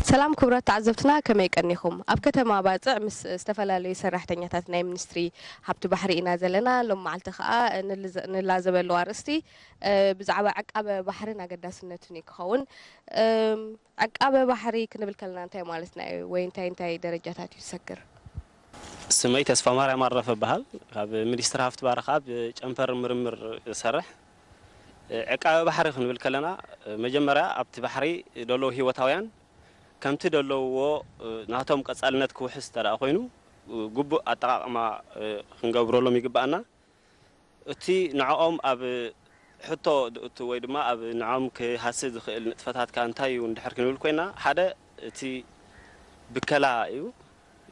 ሰላም ክቡራት ተዓዘብትና፣ ከመይ ቀኒኹም? ኣብ ከተማ ባጽዕ ምስ ዝተፈላለዩ ሰራሕተኛታት ናይ ሚኒስትሪ ሃብቲ ባሕሪ ኢና ዘለና። ሎም መዓልቲ ከኣ ንልዘ-፣ ንላዘበሉ ኣርእስቲ፣ እ፣ ብዛዕባ ዕቃበ ባሕርን ኣገዳስነቱን እዩ ክኸውን። እም፣ ዕቃበ ባሕሪ ክንብል ከለና እንታይ ማለትና እዩ? ወይ እንታይ እንታይ ደረጃታት እዩ ዝሰግር? ስመይ ተስፋ ማርያም ኣረፈ እበሃል። ካብ ሚኒስትሪ ሃፍቲ ባሕሪ ካብ ጨንፈር ምርምር እሰርሕ። ዕቃበ ባሕሪ ክንብል ከለና፣ መጀመርያ ኣብቲ ባሕሪ ዘለዉ ህይወታውያን ከምቲ ዘለውዎ ናቶም ቀጻልነት ክውሕስ እንተ ደኣ ኮይኑ፣ ግቡእ ኣጠቓቕማ ክንገብረሎም ይግብኣና። እቲ ንዕኦም ኣብ ሕቶ ዝእቱ ወይ ድማ ኣብ ንዕኦም ክሃሲ ዝኽእል ንጥፈታትካ እንታይ እዩ እንድሕር ክንብል ኮይና፣ ሓደ እቲ ብከላ እዩ።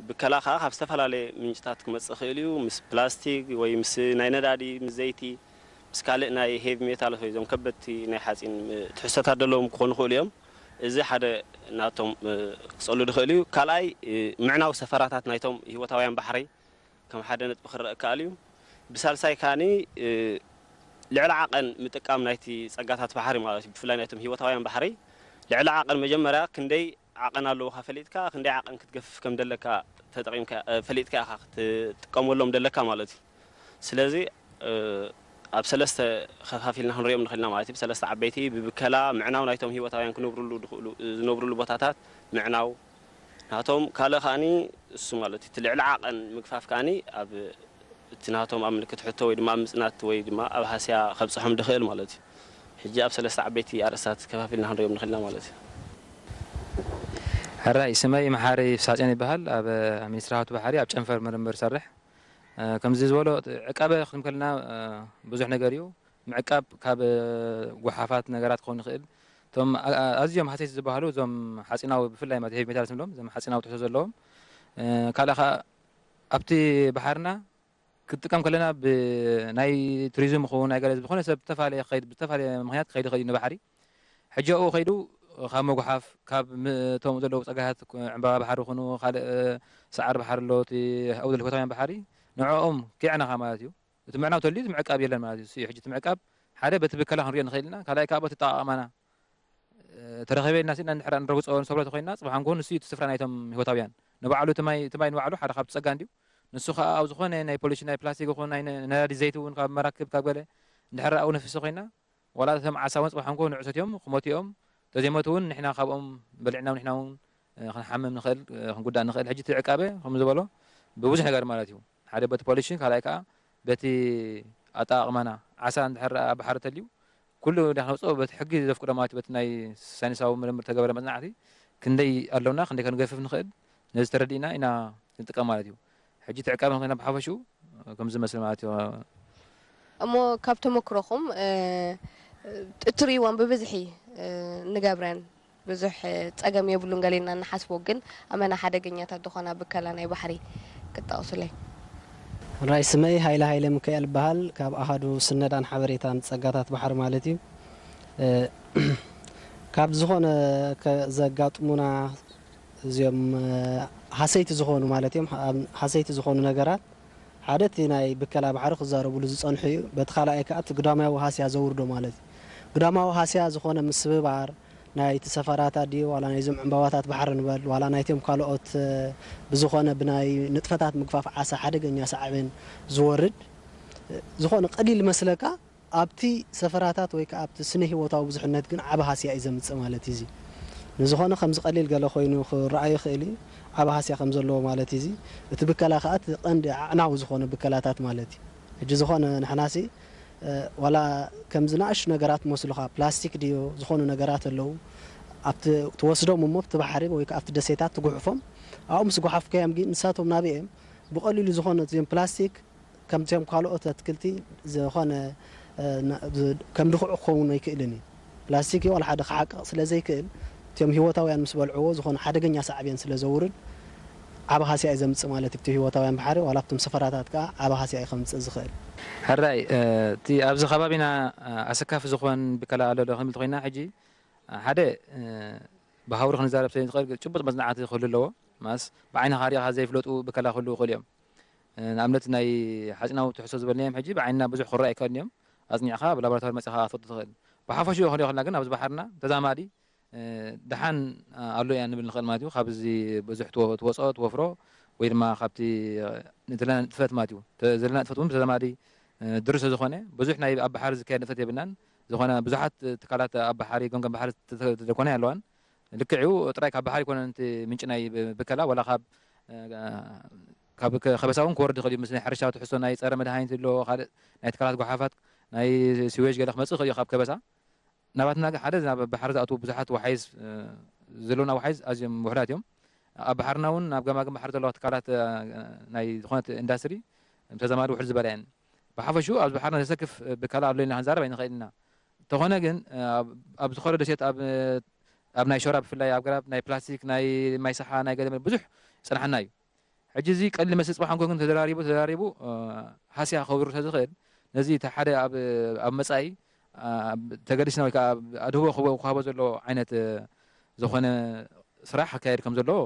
ብከላ ከኣ ካብ ዝተፈላለየ ምንጭታት ክመጽእ ይኽእል እዩ። ምስ ፕላስቲክ ወይ ምስ ናይ ነዳዲ፣ ምስ ዘይቲ፣ ምስ ካልእ ናይ ሄቪ ሜታል ወይ እዞም ከበድቲ ናይ ሓጺን ትሕዝቶታት ዘለዎም ክኾኑ ይኽእሉ እዮም። እዚ ሓደ ናቶም ክጸሉ ዝኽእል እዩ። ካልኣይ ምዕናው ሰፈራታት ናይቶም ህይወታውያን ባሕሪ ከም ሓደ ነጥቢ ክረአ ይከኣል እዩ። ብሳልሳይ ከኣኒ ልዕሊ ዓቐን ምጥቃም ናይቲ ጸጋታት ባሕሪ ማለት እዩ። ብፍላይ ናይቶም ህይወታውያን ባሕሪ ልዕሊ ዓቐን መጀመርያ ክንደይ ዓቐን ኣለዎ ኢኻ ፈሊጥካ፣ ክንደይ ዓቐን ክትገፍፍ ከም ዘለካ ተጠቒምካ፣ እ፣ ፈሊጥካ ኢኻ ክትጥቀመሎም ዘለካ ማለት እዩ። ስለዚ፣ እ፣ ኣብ ሰለስተ ከፋፊልና ክንሪኦም ንኽእል ኢና ማለት እዩ። ብሰለስተ ዓበይቲ፣ ብብከላ፣ ምዕናው ናይቶም ህይወታውያን ክነብርሉ ዝኽእሉ፣ ዝነብርሉ ቦታታት ምዕናው ናቶም፣ ካልእ ከኣኒ እሱ ማለት እዩ። እቲ ልዕሊ ዓቐን ምግፋፍ ከኣኒ ኣብ እቲ ናቶም ኣብ ምልክት ሕቶ ወይ ድማ ኣብ ምጽናት ወይ ድማ ኣብ ሃስያ ከብጽሖም ዝኽእል ማለት እዩ። ሕጂ ኣብ ሰለስተ ዓበይቲ ኣርእስታት ከፋፊልና ክንሪኦም ንኽእል ኢና ማለት እዩ። ሕራይ፣ ስመይ መሓሪ ፍስሃጽዮን ይበሃል። ኣብ ሚኒስትሪ ሃብቲ ባሕሪ ኣብ ጨንፈር ምርምር እሰርሕ። እ፣ ከምዚ ዝበሎ ዕቃበ ክንብል ከለና፣ እ፣ ብዙሕ ነገር እዩ። ምዕቃብ ካብ፣ እ፣ ጓሓፋት ነገራት ክኸውን ይኽእል። እቶም ኣ-፣ ኣ-፣ ኣዝዮም ሃሰይቲ ዝበሃሉ እዞም ሓጺናዊ ብፍላይ ማለት ሄቪ ሜታልስ ንብሎም እዞም ሓጺናዊ ትሕዝቶ ዘለዎም። እ፣ ካልእ ከኣ ኣብቲ ባሕርና ክትጥቀም ከለና ብናይ ቱሪዝም ይኹን ናይ ገለ ዝኾነ ሰብ ብዝተፈላለየ ክኸይድ ብዝተፈላለየ ምኽንያት ክኸይድ ይኽእል እዩ ንባሕሪ። ሕጂ ኣብኡ ከይዱ ካብ ምጉሓፍ ካብ ም-፣ እቶም ዘለዉ ጸጋታት ዕምባባ ባሕሪ ይኹኑ ካልእ ሰዓር ባሕሪ ኣሎ እቲ ኣብኡ ዘሎ ህይወታውያን ባሕሪ ንዕኦም ከየዕነኻ ማለት እዩ። እቲ ምዕናው ተልዩ እቲ ምዕቃብ የለን ማለት እዩ። እሱ እዩ ሕጂ እቲ ምዕቃብ ሓደ በቲ ብከላ ክንሪኦ ንኽእል ኢና። ካልኣይ ከኣ በቲ ኣጠቓቕማና ተረኺበ ኢልና ስኢና እንድሕር ንረግጾ ንሰብሮ ተኾይንና ጽባሕ ንግሆ ንሱ እዩ እቲ ስፍራ ናይቶም ህይወታውያን ንባዕሉ እቲ ማይ እቲ ማይ ንባዕሉ ሓደ ካብቲ ጸጋ እንድዩ። ንሱ ከኣ ኣብ ዝኾነ ናይ ፖሊሽን ናይ ፕላስቲክ ይኹን ናይ ነ- ነዳዲ ዘይቲ እውን ካብ መራክብ ካብ ገለ እንድሕር ኣብኡ ነፍሲ ኮይንና ዋላ እቶም ዓሳ እውን ጽባሕ ንግሆ ንዑ ሰትዮም ክሞቱ እዮም። ተዘይሞቱ እውን ንሕና ካብኦም በሊዕና ንሕና እውን ክንሓምም ንኽእል ክንጉዳእ ንኽእል። ሕጂ እቲ ዕቃበ ከም ዝበሎ ብብዙሕ ነገር ማለት እዩ። ሓደ በቲ ፖሊሽን ካልኣይ ከኣ በቲ ኣጠቓቕማና ዓሳ እንድሕር ኣብ ባሕሪ ተልዩ ኩሉ እንዳ ክነውፅኦ በቲ ሕጊ ዘፍቅዶ ማለት እዩ። በቲ ናይ ሳይንሳዊ ምርምር ተገበረ መፅናዕቲ ክንደይ ኣለውና ክንደይ ከንገፍፍ ንኽእል ነዚ ተረዲእና ኢና ክንጥቀም ማለት እዩ። ሕጂ እቲ ዕቃበ ንኽእል ብሓፈሽኡ ከምዚ ዝመስል ማለት እዩ። እሞ ካብ ተመክሮኹም እትርእይዎም ብብዝሒ ንገብረን ብዙሕ ጸገም የብሉን ገሌና እንሓስቦ ግን ኣመና ሓደገኛታት ዝኾና ብከላ ናይ ባሕሪ ክትጠቕሱለይ? ራይ ስመይ ሃይለ ሃይለ ሚካኤል ይበሃል። ካብ ኣሃዱ ስነዳን ሓበሬታን ጸጋታት ባሕሪ ማለት እዩ። ካብ ዝኾነ ዘጋጥሙና እዚኦም ሃሰይቲ ዝኾኑ ማለት እዮም ሃሰይቲ ዝኾኑ ነገራት ሓደ እቲ ናይ ብከላ ባሕሪ ክዛረብሉ ዝጸንሑ እዩ። በቲ ካልኣይ ከኣ እቲ ግዳማዊ ሃስያ ዘውርዶ ማለት እዩ። ግዳማዊ ሃስያ ዝኾነ ምስብባር ናይቲ ሰፈራታት ድዩ ዋላ ናይዞም ዕምባባታት ባሕሪ ንበል ዋላ ናይቶም ካልኦት ብዝኾነ ብናይ ንጥፈታት ምግፋፍ ዓሳ ሓደገኛ ሳዕቤን ዝወርድ ዝኾነ ቀሊል መስለካ ኣብቲ ሰፈራታት ወይ ከዓ ኣብቲ ስነ ህይወታዊ ብዙሕነት ግን ዓቢ ሃስያ እዩ ዘምጽእ ማለት እዩ። እዚ ንዝኾነ ከምዚ ቀሊል ገለ ኮይኑ ክረኣዩ ይኽእል እዩ። ዓቢ ሃስያ ከም ዘለዎ ማለት እዩ። እዚ እቲ ብከላ ከዓ እቲ ቀንዲ ኣዕናዊ ዝኾነ ብከላታት ማለት እዩ። ሕጂ ዝኾነ ንሕናሲ ዋላ ከምዚ ንኣሽቱ ነገራት መስሉኻ ፕላስቲክ ድዮ ዝኾኑ ነገራት ኣለዉ ኣብቲ ትወስዶም እሞ ኣብቲ ባሕሪ ወይ ከዓ ኣብቲ ደሴታት ትጉሕፎም ኣብኡ ምስ ጓሓፍካዮም ግን ንሳቶም ናበይ እዮም ብቐሊሉ ዝኾነ እዚኦም ፕላስቲክ ከምዚኦም ካልኦት ኣትክልቲ ዝኾነ ከም ድኹዕ ክኸውን ኣይክእልን እዩ። ፕላስቲክ ዋላ ሓደ ክሓቅቕ ስለ ዘይክእል እቲኦም ህይወታውያን ምስ በልዕዎ ዝኾነ ሓደገኛ ሳዕቤን ስለ ዘውርድ ዓቢ ሃስያ እዩ ዘምጽእ ማለት እዩ። ህይወታውያን ባሕሪ ዋላ ኣብቶም ሰፈራታት ከዓ ዓቢ ሃስያ እዩ ከምጽእ ዝኽእል። ሕራይ እቲ ኣብዚ ከባቢና ኣሰካፊ ዝኾን ብከላ ኣሎ ዶ ክንብል ተኮይና ሕጂ ሓደ ብሃውሪ ክንዛረብ ስለ ዝኽእል ጭቡጥ መጽናዕቲ ክህሉ ኣለዎ። ማስ ብዓይንኻ ሪኢኻ ዘይፍለጡ ብከላ ክህልዉ ይኽእሉ እዮም። ንኣብነት ናይ ሓጺናዊ ትሕዝቶ ዝበልናዮም ሕጂ ብዓይንና ብዙሕ ክረኣዩ ኣይከኣሉን እዮም። ኣጽኒዕካ ኣብ ላቦራቶሪ መጺኻ ክትፈልጦ ትኽእል። ብሓፈሽኡ ክንሪኦ ከለና ግን ኣብዚ ባሕርና ተዛማዲ ደሓን ኣሎ እያ ንብል ንኽእል ማለት እዩ። ካብዚ ብዙሕ ትወ-፣ ትወፅኦ ትወፍሮ ወይ ድማ ካብቲ ዘለና ንጥፈት ማለት እዩ። ተ-፣ ዘለና ንጥፈት እውን ብተዛማዲ ድሩስ ዝኾነ ብዙሕ ናይ ኣብ ባሕሪ ዝካየድ ንጥፈት የብልናን። ዝኾነ ብዙሓት ትካላት ኣብ ባሕሪ ገምገም ባሕሪ ተተ-፣ ተደኮነ ኣለዋን። ልክዕ እዩ፣ ጥራይ ካብ ባሕሪ ኣይኮነን እቲ ምንጪ ናይ ብ-፣ ብከላ፣ ዋላ ካብ፣ ካብ ከ-፣ ከበሳ እውን ክወርድ ይኽእል እዩ። ምስ ናይ ሕርሻ ትሕዝቶ ናይ ጸረ መድሃኒት ኣሎ፣ ካልእ ናይ ትካላት ጓሓፋት፣ ናይ ሲዌጅ ገለ ክመጽእ ይኽእል እዩ ካብ ከበሳ። ናባትና ግን ሓደ ናብ ባሕሪ ዝኣትዉ ብዙሓት ወሓይዝ፣ እ፣ ዘለዉና ወሓይዝ ኣዝዮም ውሑዳት እዮም። ኣብ ባሕርና እውን ኣብ ገማግም ባሕሪ ዘለዋ ትካላት፣ እ፣ ናይ ዝኾነት ኢንዳስትሪ ተዛማዲ ውሑድ ዝበላ እየን። ብሓፈሽኡ ኣብዚ ባሕርና ዘሰክፍ ብከላ ኣሎ ኢልና ክንዛረብ ኣይንኽእል ኢና። እንተኾነ ግን፣ እ፣ ኣብ፣ ኣብ ዝኾነ ደሴት ኣብ፣ ኣብ ናይ ሸራ ብፍላይ ኣብ ገራብ ናይ ፕላስቲክ፣ ናይ ማይ ሰሓ፣ ናይ ገለ ብዙሕ ይጸንሓና እዩ። ሕጂ እዚ ቀሊል መስል ጽባሕ እንኮ ግን ተደራሪቡ፣ ተደራሪቡ፣ እ፣ ሃስያ ከብሩ ስለ ዝኽእል፣ ነዚ እቲ ሓደ ኣብ፣ ኣብ መጻኢ፣ እ፣ ተገዲስና ወይ ከኣ ኣብ ኣድህቦ ክህቦ፣ ክሃቦ ዘለዎ ዓይነት፣ እ፣ ዝኾነ ስራሕ ክካየድ ከም ዘለዎ፣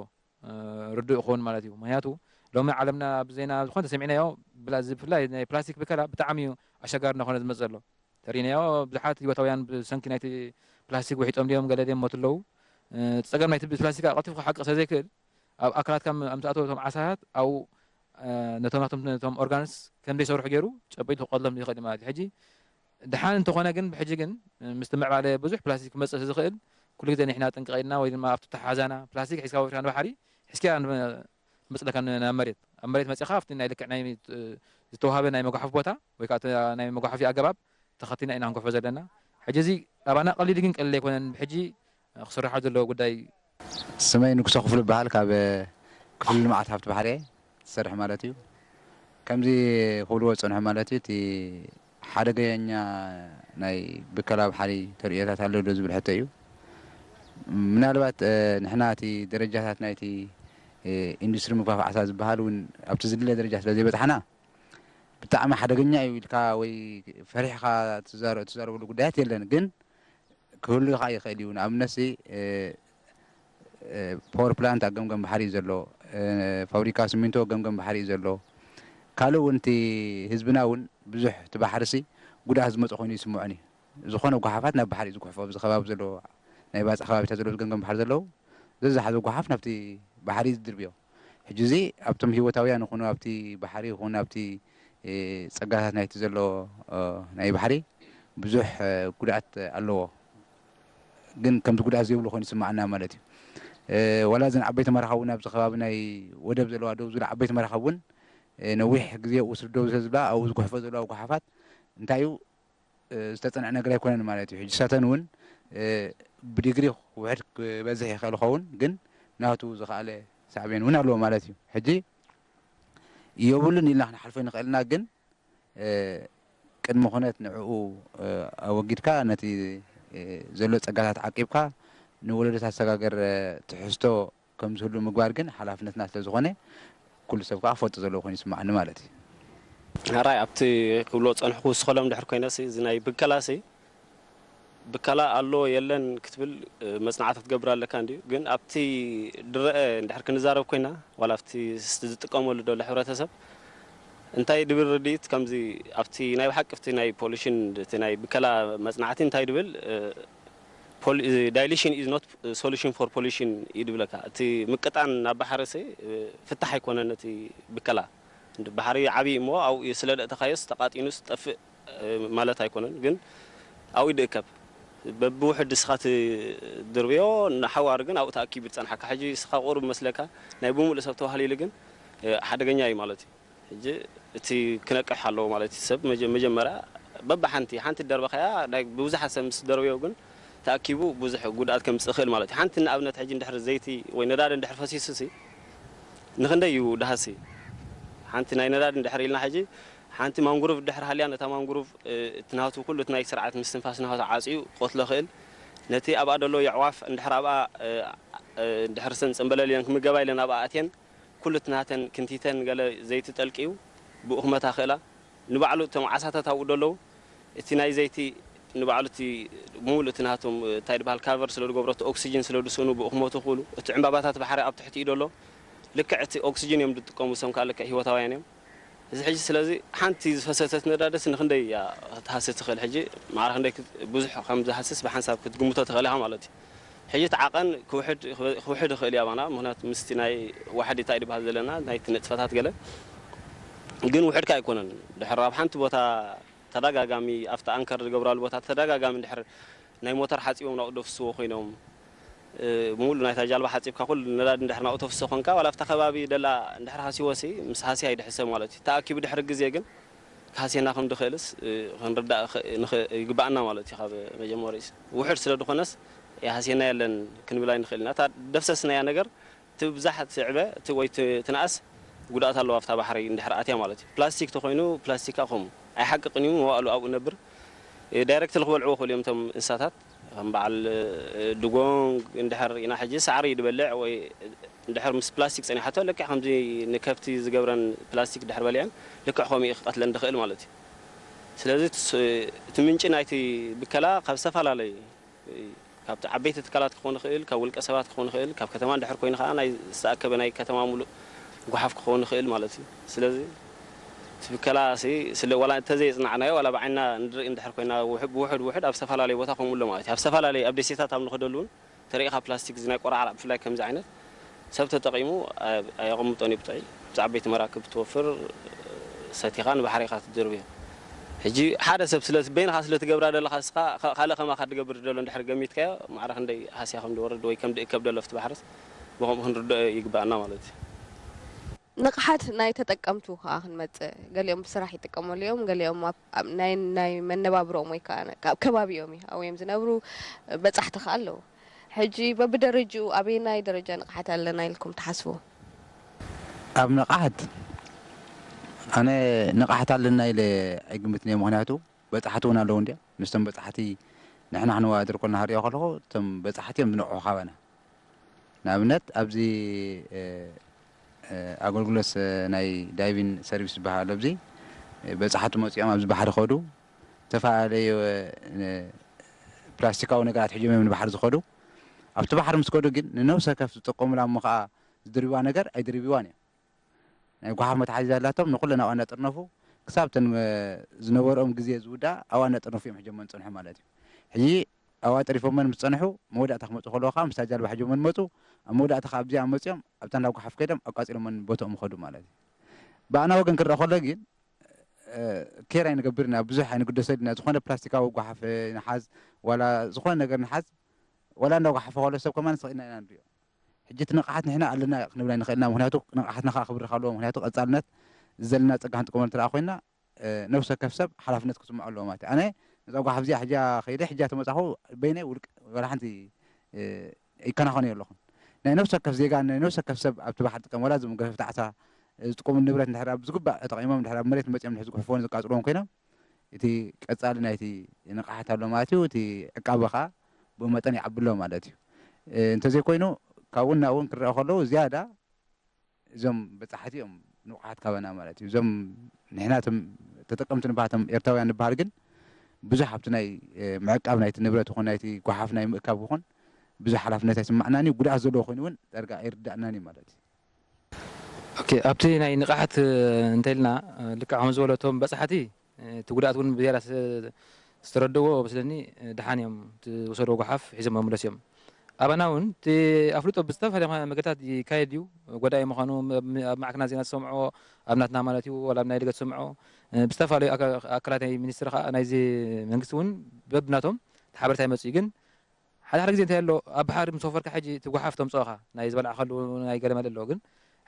እ፣ ርዱእ ይኸውን ማለት እዩ። ምኽንያቱ ሎሚ ዓለምና ኣብ ዜና ዝኾነ ተሰሚዕናዮ፣ ብላ-፣ እዚ ብፍላይ ናይ ፕላስቲክ ብከላ ብጣዕሚ እዩ ኣሸጋሪ እናኾነ ዝመጽእ ዘሎ። ተሪእናዮ፣ ብዙሓት ህይወታውያን ብሰንኪ ናይቲ ፕላስቲክ ውሒጦም ድዮም፣ ገለ ድዮም ሞቱ ኣለዉ። እ፣ እቲ ጸገም ናይቲ ፕላስቲክ ቀልጢፉ ክሓቂ ስለ ዘይክእል፣ ኣብ ኣካላትካ ም-፣ ኣብ ዝኣተወ እቶም ዓሳታት ኣብኡ፣ እ፣ ነቶም ናቶም፣ ነቶም ኦርጋንስ ከም ዘይሰርሑ ገይሩ ጨቢጡ ክቐትሎም ይኽእል እዩ ማለት እዩ። ሕጂ ደሓን እንተኾነ ግን፣ ብሕጂ ግን፣ እ፣ ምስቲ ምዕባለ ብዙሕ ፕላስቲክ ክመጽእ ስለ ዝኽእል፣ ኩሉ ግዜ ንሕና ጥንቅቕ ኢልና ወይ ድማ ኣብቲ ተሓዛና ፕላስቲክ ሒዝካ ወፊርካ ንባሕሪ፣ ሒዝካያ ን-፣ መጽለካ ን-፣ ናብ መሬት። ኣብ መሬት መጺኻ ኣብቲ ናይ ልክዕ ናይ፣ እ፣ ዝተዋህበ ናይ መጓሓፊ ቦታ ወይ ከዓ እቲ ናይ መጓሓፊ ኣገባብ ተኸቲልና ኢና ክንጎሕፎ ዘለና። ሕጂ እዚ ኣባና ቀሊል ግን ቀሊል ኣይኮነን። ብሕጂ ክስርሓሉ ዘለዎ ጉዳይ። ስመይ ንጉሰ ክፍሉ ይበሃል። ካብ ክፍሊ ልምዓት ሃብቲ ባሕሪ እየ ዝሰርሕ ማለት እዩ። ከምዚ ክብልዎ ዝጸንሑ ማለት እዩ፣ እቲ ሓደገኛ ናይ ብከላ ባሕሪ ተርእዮታት ኣሎ ዶ ዝብል ሕቶ እዩ። ምናልባት፣ እ፣ ንሕና እቲ ደረጃታት ናይቲ፣ እ፣ ኢንዱስትሪ ምግፋፍ ዓሳ ዝበሃል እውን ኣብቲ ዝድለ ደረጃ ስለ ዘይበጽሓና፣ ብጣዕሚ ሓደገኛ እዩ ኢልካ ወይ ፈሪሕካ ትዛረ-፣ ትዛረበሉ ጉዳያት የለን። ግን ክህሉ ከኣ ይኽእል እዩ። ንኣብነትሲ፣ እ፣ እ፣ ፓወር ፕላንት ኣብ ገምገም ባሕሪ እዩ ዘሎ፣ እ፣ ፋብሪካ ሲሚንቶ ገምገም ባሕሪ እዩ ዘሎ። ካልእ እውን እቲ ህዝብና እውን ብዙሕ እቲ ባሕርሲ ጉድኣት ዝመጾ ኮይኑ ይስምዖን እዩ። ዝኾነ ጓሓፋት ናብ ባሕሪ እዩ ዝጉሕፎ። ኣብዚ ከባቢ ዘሎ ናይ ባጽዕ ከባቢታት ዘለዉ ገምገም ባሕሪ ዘለዉ፣ ዘዝሓዘ ጓሓፍ ናብቲ ባሕሪ እዩ ዝድርብዮ። ሕጂ እዚ ኣብቶም ህይወታውያን ይኹኑ፣ ኣብቲ ባሕሪ ይኹን፣ ኣብቲ፣ እ፣ ጸጋታት ናይቲ ዘሎ፣ እ፣ ናይ ባሕሪ ብዙሕ፣ እ፣ ጉድኣት ኣለዎ። ግን ከምዚ ጉድኣት ዘይብሉ ኮይኑ ይስምዓና ማለት እዩ። እ፣ ዋላ እዘን ዓበይቲ መራኽብ እውን ኣብዚ ከባቢ ናይ ወደብ ዘለዋ ደው ዝብላ ዓበይቲ መራኽብ እውን፣ እ፣ ነዊሕ ግዜ ውስድ ደው ስለ ዝብላ ኣብኡ ዝጉሕፎ ዘለዋ ጓሓፋት እንታይ እዩ፣ እ፣ ዝተጸንዐ ነገር ኣይኮነን ማለት እዩ። ሕጂ ሳተን እውን፣ እ፣ ብዲግሪ ውሕድ ክበዝሕ ይኽእል ይኸውን፣ ግን ናቱ ዝኸኣለ ሳዕቤን እውን ኣለዎ ማለት እዩ። ሕጂ የብሉን ኢልና ክንሓልፎ ንኽእል ኢና፣ ግን፣ እ፣ ቅድመ ኩነት ንዕኡ፣ እ፣ ኣወጊድካ ነቲ፣ እ፣ ዘሎ ጸጋታት ዓቂብካ ንወለዶታት ሰጋገር፣ እ፣ ትሕዝቶ ከም ዝህሉ ምግባር ግን ሓላፍነትና ስለ ዝኾነ ኩሉ ሰብ ከኣ ክፈልጦ ዘለዎ ኮይኑ ይስምዓኒ ማለት እዩ። ሕራይ ኣብቲ ክብሎ ዝጸንሕኩ ክውስኸሎም ድሕር ኮይነሲ፣ እዚ ናይ ብከላሲ፣ ብከላ ኣሎ የለን ክትብል፣ እ፣ መጽናዕቲ ክትገብር ኣለካ እንድዩ። ግን ኣብቲ ድረአ እንድሕር ክንዛረብ ኮይና፣ ዋላ ኣብቲ ስ-፣ ዝጥቀመሉ ዘሎ ሕብረተሰብ እንታይ ድብል ርድኢት ከምዚ ኣብቲ ናይ ብሓቂ ኣብቲ ናይ ፖሊሽን እቲ ናይ ብከላ መጽናዕቲ እንታይ ድብል፣ እ፣ ፖሊ-፣ ዳይሊሽን ኢዝ ኖት ሶሉሽን ፎር ፖሊሽን እዩ ድብለካ። እቲ ምቅጣን ናብ ባሕርሲ፣ እ፣ ፍታሕ ኣይኮነን። እቲ ብከላ እንዲ ባሕሪ ዓብዪ እሞ ኣብኡ ስለ ደእተኻዮስ ተቃጢኑስ ጠፍእ፣ እ፣ ማለት ኣይኮነን። ግን ኣብኡ ይድእከብ። በብውሕድ ንስኻ ትድርብዮ፣ ንሓዋሩ ግን ኣብኡ ተኣኪቡ ዝጸንሓካ። ሕጂ ንስኻ ቁሩብ መስለካ ናይ ብምሉእ ሰብ ተባህሊሉ ግን፣ እ፣ ሓደገኛ እዩ ማለት እዩ። ሕጂ እቲ ክነቅሕ ኣለዎ ማለት እዩ። ሰብ መጀ-፣ መጀመርያ በብሓንቲ፣ ሓንቲ ደርበኻያ ናይ ብብዙሓት ሰብ ምስ ደርበዮ ግን ተኣኪቡ ብዙሕ ጉድኣት ከምጽእ ይኽእል ማለት እዩ። ሓንቲ ንኣብነት ሕጂ እንድሕር ዘይቲ ወይ ነዳዲ እንድሕር ፈሲሱሲ ንኽንደይ እዩ ደሃሲ? ሓንቲ ናይ ነዳዲ እንድሕር ኢልና ሕጂ ሓንቲ ማንግሩቭ እንድሕር ሃልያ ነታ ማንግሩቭ፣ እ፣ እቲ ናቱ ኩሉ እቲ ናይ ስርዓት ምስትንፋስ ናቱ ዓጽዩ ክቐትሎ ይኽእል። ነቲ ኣብኣ ዘሎ የዕዋፍ እንድሕር ኣብኣ፣ እ፣ እ፣ እንድሕር ሰን ጽምበለል ኢለን ክምገባ ኢለን ኣብኣ ኣትየን ኩሉ እቲ ናተን ክንቲተን ገለ ዘይቲ ጠልቅዩ ብኡ ክመታ ክእላ። ንባዕሉ እቶም ዓሳታት ኣብኡ ደለዉ እቲ ናይ ዘይቲ ንባዕሉ እቲ ብምሉእ እቲ ናቶም እንታይ ድበሃል ካቨር ስለ ዝገብሮ እቲ ኦክሲጅን ስለ ዝስእኑ ብኡ ክሞቱ ክእሉ። እቲ ዕምባባታት ባሕሪ ኣብ ትሕቲኡ ደሎ ልክዕ እቲ ኦክሲጅን እዮም ዝጥቀሙ፣ እሶም ከዓ ልክዕ ህይወታውያን እዮም። እዚ ሕጂ ስለዚ ሓንቲ ዝፈሰሰት ነዳድስ ንክንደይ እያ ክትሃስስ ትኽእል? ሕጂ ማዕረ ክንደይ ክት-፣ ብዙሕ ከም ዝሃስስ ብሓንሳብ ክትግምቶ ትኽእል ኢኻ ማለት እዩ። ሕጂ እቲ ዓቐን ክውሕድ ይኽእል እዩ ኣባና። ምኽንያቱ ምስቲ ናይ ዋሕዲ እንታይ ድበሃል ዘለና ናይቲ ንጥፈታት ገለ ግን ውሕድካ ኣይኮነን። ድሕር ኣብ ሓንቲ ቦታ ተደጋጋሚ ኣብቲ ኣንከር ዝገብራሉ ቦታ ተደጋጋሚ እንድሕር ናይ ሞተር ሓፂቦም ናብኡ ደፍስዎ ኮይኖም፣ እ፣ ሙሉ ናይታ ጃልባ ሓፂብካ ኩሉ ነዳዲ እንድሕር ናብኡ ተፍስሶ ኮንካ ዋላ ኣብታ ከባቢ ደላ እንድሕር ሃሲዎሲ ምስ ሃስያ ይድሕሰ ማለት እዩ። ተኣኪቡ ድሕሪ ግዜ ግን ክሃስየና ከም ድኽእልስ፣ እ፣ ክንርዳእ ኽ-፣ ንኽ-፣ ይግባኣና ማለት እዩ። ካብ መጀመሪኡስ ውሕድ ስለ ዝኾነስ ይሃስየና የለን ክንብል ኣይንኽእልን ኢና። እታ ደፍሰስናያ ነገር ትብዛሕ ትዕበ እቲ ወይ ት-፣ ትንኣስ ጉድኣት ኣለዋ ኣብታ ባሕሪ እንድሕር ኣትያ ማለት እዩ። ፕላስቲክ ተኾይኑ ፕላስቲክ ከምኡ ኣይሓቅቕን እዩ፣ መዋእሉ ኣብኡ ነብር። እ፣ ዳይሬክት ክበልዕዎ ክእሉ እዮም እቶም እንስሳታት ከም በዓል፣ እ፣ ድጎንግ እንድሕር ኢና ሕጂ ሳዕሪ ድበልዕ ወይ እንድሕር ምስ ፕላስቲክ ጸኒሓቶ ልክዕ ከምዚ ንከብቲ ዝገብረን ፕላስቲክ ድሕር በሊዐን ልክዕ ከምኡ እዩ ክቐትለን ድኽእል ማለት እዩ። ስለዚ እቲ ስ-፣ እቲ ምንጪ ናይቲ ብከላ ካብ ዝተፈላለየ ካብቲ ዓበይቲ ትካላት ክኸውን ይኽእል፣ ካብ ውልቀ ሰባት ክኸውን ይኽእል፣ ካብ ከተማ እንድሕር ኮይኑ ከዓ ናይ ዝተኣከበ ናይ ከተማ ሙሉእ ጓሓፍ ክኸውን ይኽእል ማለት እዩ። ስለዚ እቲ ብከላ ሲ ስለ ዋላ እንተዘየጽናዕናዮ ዋላ ብዓይና ንርኢ እንድሕር ኮይና ውሕድ ብውሕድ ውሕድ ኣብ ዝተፈላለየ ቦታ ከምኡ ኣሎ ማለት እዩ። ኣብ ዝተፈላለየ ኣብ ደሴታት ኣብ ንኸደሉ እውን ተሪኢኻ ፕላስቲክ እዚ ናይ ቆራዕራዕ ብፍላይ ከምዚ ዓይነት ሰብ ተጠቒሙ ኣየ-፣ ኣየቐምጦን እዩ ብጥዑይ። ኣብቲ ዓበይቲ መራክብ ትወፍር ሰቲኻ ንባሕሪ ኢኻ ትድርብዮ። ሕጂ ሓደ ሰብ ስለ በይንኻ ስለ ትገብራ ዘለኻ ንስኻ ካ-፣ ካልእ ከማኻ ድገብር ደሎ እንድሕር ገሚትካዮ ማዕረ ክንደይ ሃስያ ከም ዝወርድ ወይ ከም ዝእከብ ደሎ ኣብቲ ባሕርስ ብኸምኡ ክንርድኦ ይግባኣና ማለት እዩ። ንቕሓት ናይ ተጠቀምቱ ከኣ ክንመጽእ፣ ገሊኦም ብስራሕ ይጥቀመሉ እዮም፣ ገሊኦም ኣብ፣ ኣብ ናይ፣ ናይ መነባብሮኦም ወይ ከኣ ኣብ ከባቢኦም እዩ ኣብዮም ዝነብሩ በጻሕቲ ከኣ ኣለዉ። ሕጂ በብደረጅኡ ኣበየናይ ደረጃ ንቕሓት ኣለና ኢልኩም ትሓስቡ? ኣብ ንቕሓት ኣነ ንቕሓት ኣለና ኢለ ኣይግምትን እየ። ምኽንያቱ በጻሕቲ እውን ኣለዉ እንድያ። ምስቶም በጻሕቲ ንሕና ክንወዳደር ኮልና ክሪኦ ከለኹ እቶም በጻሕቲ እዮም ዝንቕሑ ካባና። ንኣብነት ኣብዚ፣ እ፣ እ፣ ኣገልግሎት፣ እ፣ ናይ ዳይቪን ሰርቪስ ዝበሃል ኣብዚ፣ እ፣ በጻሕቲ መጺኦም ኣብዚ ባሕሪ ከዱ ዝተፈላለዩ፣ እ፣ ፕላስቲካዊ ነገራት ሒዞም እዮም ንባሕሪ ዝኸዱ። ኣብቲ ባሕሪ ምስ ከዱ ግን ንነብሰ ከፍ ዝጥቀሙላ እሞ ኸዓ ዝድርብዋ ነገር ኣይድርብዋን እዮም። ናይ ጓሓፍ መትሓዚ ኣላቶም ንኹለን ኣብኣ እናጠርነፉ ክሳብ እተን፣ እ፣ ዝነበርኦም ግዜ ዝውዳእ ኣብኣ እናጠርነፉ እዮም ሒዞመን ዝጸንሑ ማለት እዩ። ሕጂ ኣብኣ ጠሪፎመን ምስ ጸንሑ መወዳእታ ክመጹ ከለዉ ከዓ ምስታ ጃልባ ሒዞመን መጹ። ኣብ መወዳእታ ከዓ ኣብዚኣ መጺኦም ኣብታ እንዳ ጓሓፍ ከይዶም ኣቃጺሎመን ቦትኦም ይኸዱ ማለት እዩ። ብኣና ወገን ክረኣ ከሎ ግን፣ እ፣ ኬር ኣይንገብርን ኢና፣ ብዙሕ ኣይንግደሰሉ ኢና። ዝኾነ ፕላስቲካዊ ጓሓፍ ንሓዝ ዋላ ዝኾነ ነገር ንሓዝ ዋላ እንዳ ጓሓፈ ከሎ ሰብ ከማን ስቕ ኢልና ኢና ንሪኦ። ሕጂ እቲ ንቕሓት ንሕና ኣለና ክንብል ኣይንኽእልና። ምኽንያቱ ንቕሓትና ከኣ ክብርኽ ኣለዎ። ምኽንያቱ ቀጻልነት ዘለና ጸጋ ክንጥቀመሉ እንተ ደኣ ኮይንና፣ እ፣ ነፍሲ ወከፍ ሰብ ሓላፍነት ክስምዖ ኣለዎ ማለት እዩ። ኣነ ነዛ ጓሓፍ እዚኣ ሕጂ ከይደ ሕጂ ተመጻኹ በይነይ ውልቅ ዋላ ሓንቲ፣ እ፣ ይከናኸኖ ኣለኹን። ናይ ነፍሲ ወከፍ ዜጋ፣ ናይ ነፍሲ ወከፍ ሰብ ኣብቲ ባሕሪ ዝጥቀም ዋላ እዞም ገፈፍቲ ዓሳ ዝጥቀሙ ንብረት እንድሕር ኣብ ዝግባእ ተጠቒሞም እንድሕር ኣብ መሬት መጺኦም እንድሕር ዝጉሕፍዎን ዘቃጽልዎን ኮይኖም እቲ ቀጻሊ ናይቲ ንቕሓት ኣሎ ማለት እዩ። እቲ ዕቃበ ኸኣ ብኡ መጠን ይዓቢ ኣሎ ማለት እዩ። እ፣ እንተዘይኮይኑ ካብኡ ናብኡ እውን ክረኣ ከለዉ ዝያዳ እዞም በጻሕቲ እዮም ንቑሓት ካባና ማለት እዩ። እዞም ንሕና እቶም ተጠቀምቲ ንበሃል እቶም ኤርትራውያን ንበሃል ግን ብዙሕ ኣብቲ ናይ፣ እ፣ ምዕቃብ ናይቲ ንብረት ይኹን ናይቲ ጓሓፍ ናይ ምእካብ ይኹን ብዙሕ ሓላፍነት ኣይስማዕናን እዩ። ጉድኣት ዘለዎ ኮይኑ እውን ዳርጋ ኣይርዳእናን እዩ ማለት እዩ። ኦኬ፣ ኣብቲ ናይ ንቕሓት፣ እ፣ እንተኢልና፣ እ፣ ልክዕ ከም ዝበሎ እቶም በጻሕቲ እቲ ጉድኣት እውን ብዝያዳ ስለ ዝተረድእዎ መስለኒ፣ ደሓን እዮም። እቲ ዝወሰድዎ ጓሓፍ ሒዞም መምለስ እዮም። ኣባና እውን እቲ ኣፍልጦ ብዝተፈላለየ መገድታት ይካየድ እዩ። ጎዳኢ ምዃኑ ኣብ፣ ኣብ ማዕከናት ዜና ዝሰምዖ፣ ኣብ ናትና ማለት እዩ፣ ዋላ ኣብ ናይ ደገ ዝሰምዖ፣ ብዝተፈላለዩ ኣካ-፣ ኣካላት ናይ ሚኒስትሪ ከዓ ናይዚ መንግስቲ እውን በብናቶም እቲ ሓበሬታ ይመጽእ እዩ። ግን ሓደ ሓደ ግዜ እንታይ ኣሎ፣ ኣብ ባሕሪ ምስ ወፈርካ ሕጂ እቲ ጓሓፍ ተምጽኦ ኢኻ፣ ናይ ዝበላዕካሉ ናይ ገለመለ ኣሎ። ግን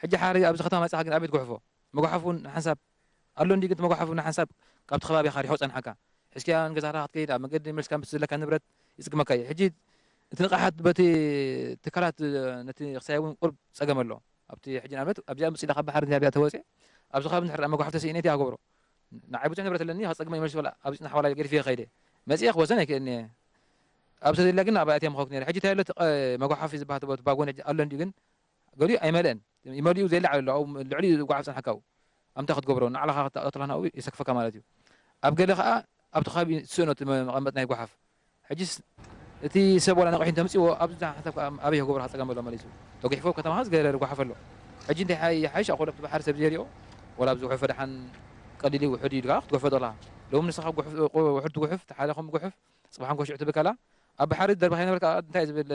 ሕጂ ሓደ ኣብዚ ከተማ መጺኻ ግን ኣበይ ትጉሕፎ? መጓሓፍ እውን ንሓንሳብ ኣሎ እንዲ ግን እቲ መጓሓፍ እውን ንሓንሳብ ካብቲ ከባቢኻ ሪሑ ጸንሓካ። ሒዝካዮ ንገዛኻ ክትከይድ ኣብ መንገዲ መልስካ ምስ ዘለካ ንብረት ይጽግመካ እዩ። ሕጂ እቲ ንቕሓት በቲ ትካላት ነቲ ክሳይ እውን ቁሩብ ጸገም ኣሎ። ኣብቲ ሕጂ ንኣብነት ኣብዚኣ ምጽእ ኢለ ካብ ባሕሪ ኣብዚኣ ተወጽኤ ኣብዚ ከባቢ እንድሕር መጓሓፍ ተስኢነ እንታይ ክገብሮ? ንዓይ ብዙሕ ንብረት ኣለኒ ካብ ጸግመ ይመልስ በላ ኣብዚ ጽናሕ ዋላ ገዲፈዮ ከይደ። መጽኤ ክወስን ኣይክእልን እየ። ኣብ ተዘይላ ግን ኣብ ኣእትያ ምኸኩ ነይረ። ሕጂ እንታይ ኣሎ እቲ ቀ-፣ መጓሓፍ እዩ ዝበሃል እቲ ባጎን ኣሎ እንዲ ግን ገሊኡ ኣይመልእን። ይመልኡ ዘይለዓል ኣሎ። ኣብኡ ልዕሊኡ ዝጓዓዝ ጸንሓካ ኣብኡ። ኣምታ ክትገብሮ፣ ንዓለኻ ክትኣትላ ናብኡ የሰክፈካ ማለት እዩ። ኣብ ገለ ኸኣ ኣብቲ ከባቢ ትስእኖ እቲ መ-፣ መቐመጢ ናይ ጓሓፍ። ሕጂስ እቲ ሰብ ዋላ ነቒሑ እንተምጽእዎ፣ ኣብዚ ሓንሳብ ከኣ ኣበይ ክገብሮ ክጸገም ኣሎ መሊሱ። ተጒሕፎ ኣብ ከተማኻ ዝገለ ጓሓፍ ኣሎ። ሕጂ እንታይ ሓይ-፣ ይሓይሽ ኣኾሎ ኣብቲ ባሕሪ ሰብ ዘይሪኦ፣ ዋላ ኣብዚ ጉሑፍ ደሓን ቀሊል እዩ፣ ውሑድ እዩ ኢልካ ክትገፎ ተለኻ። ሎም ንስኻ ጉሑፍ፣ ውሑድ ትጉሑፍ፣ እቲ ሓደ ከም ጉሑፍ፣ ጽባሕ እንኮ ሽዑ ትብከላ፣ ኣብ ባሕሪ ዝደርባኻ ይነበርካ እንታይ ዝብል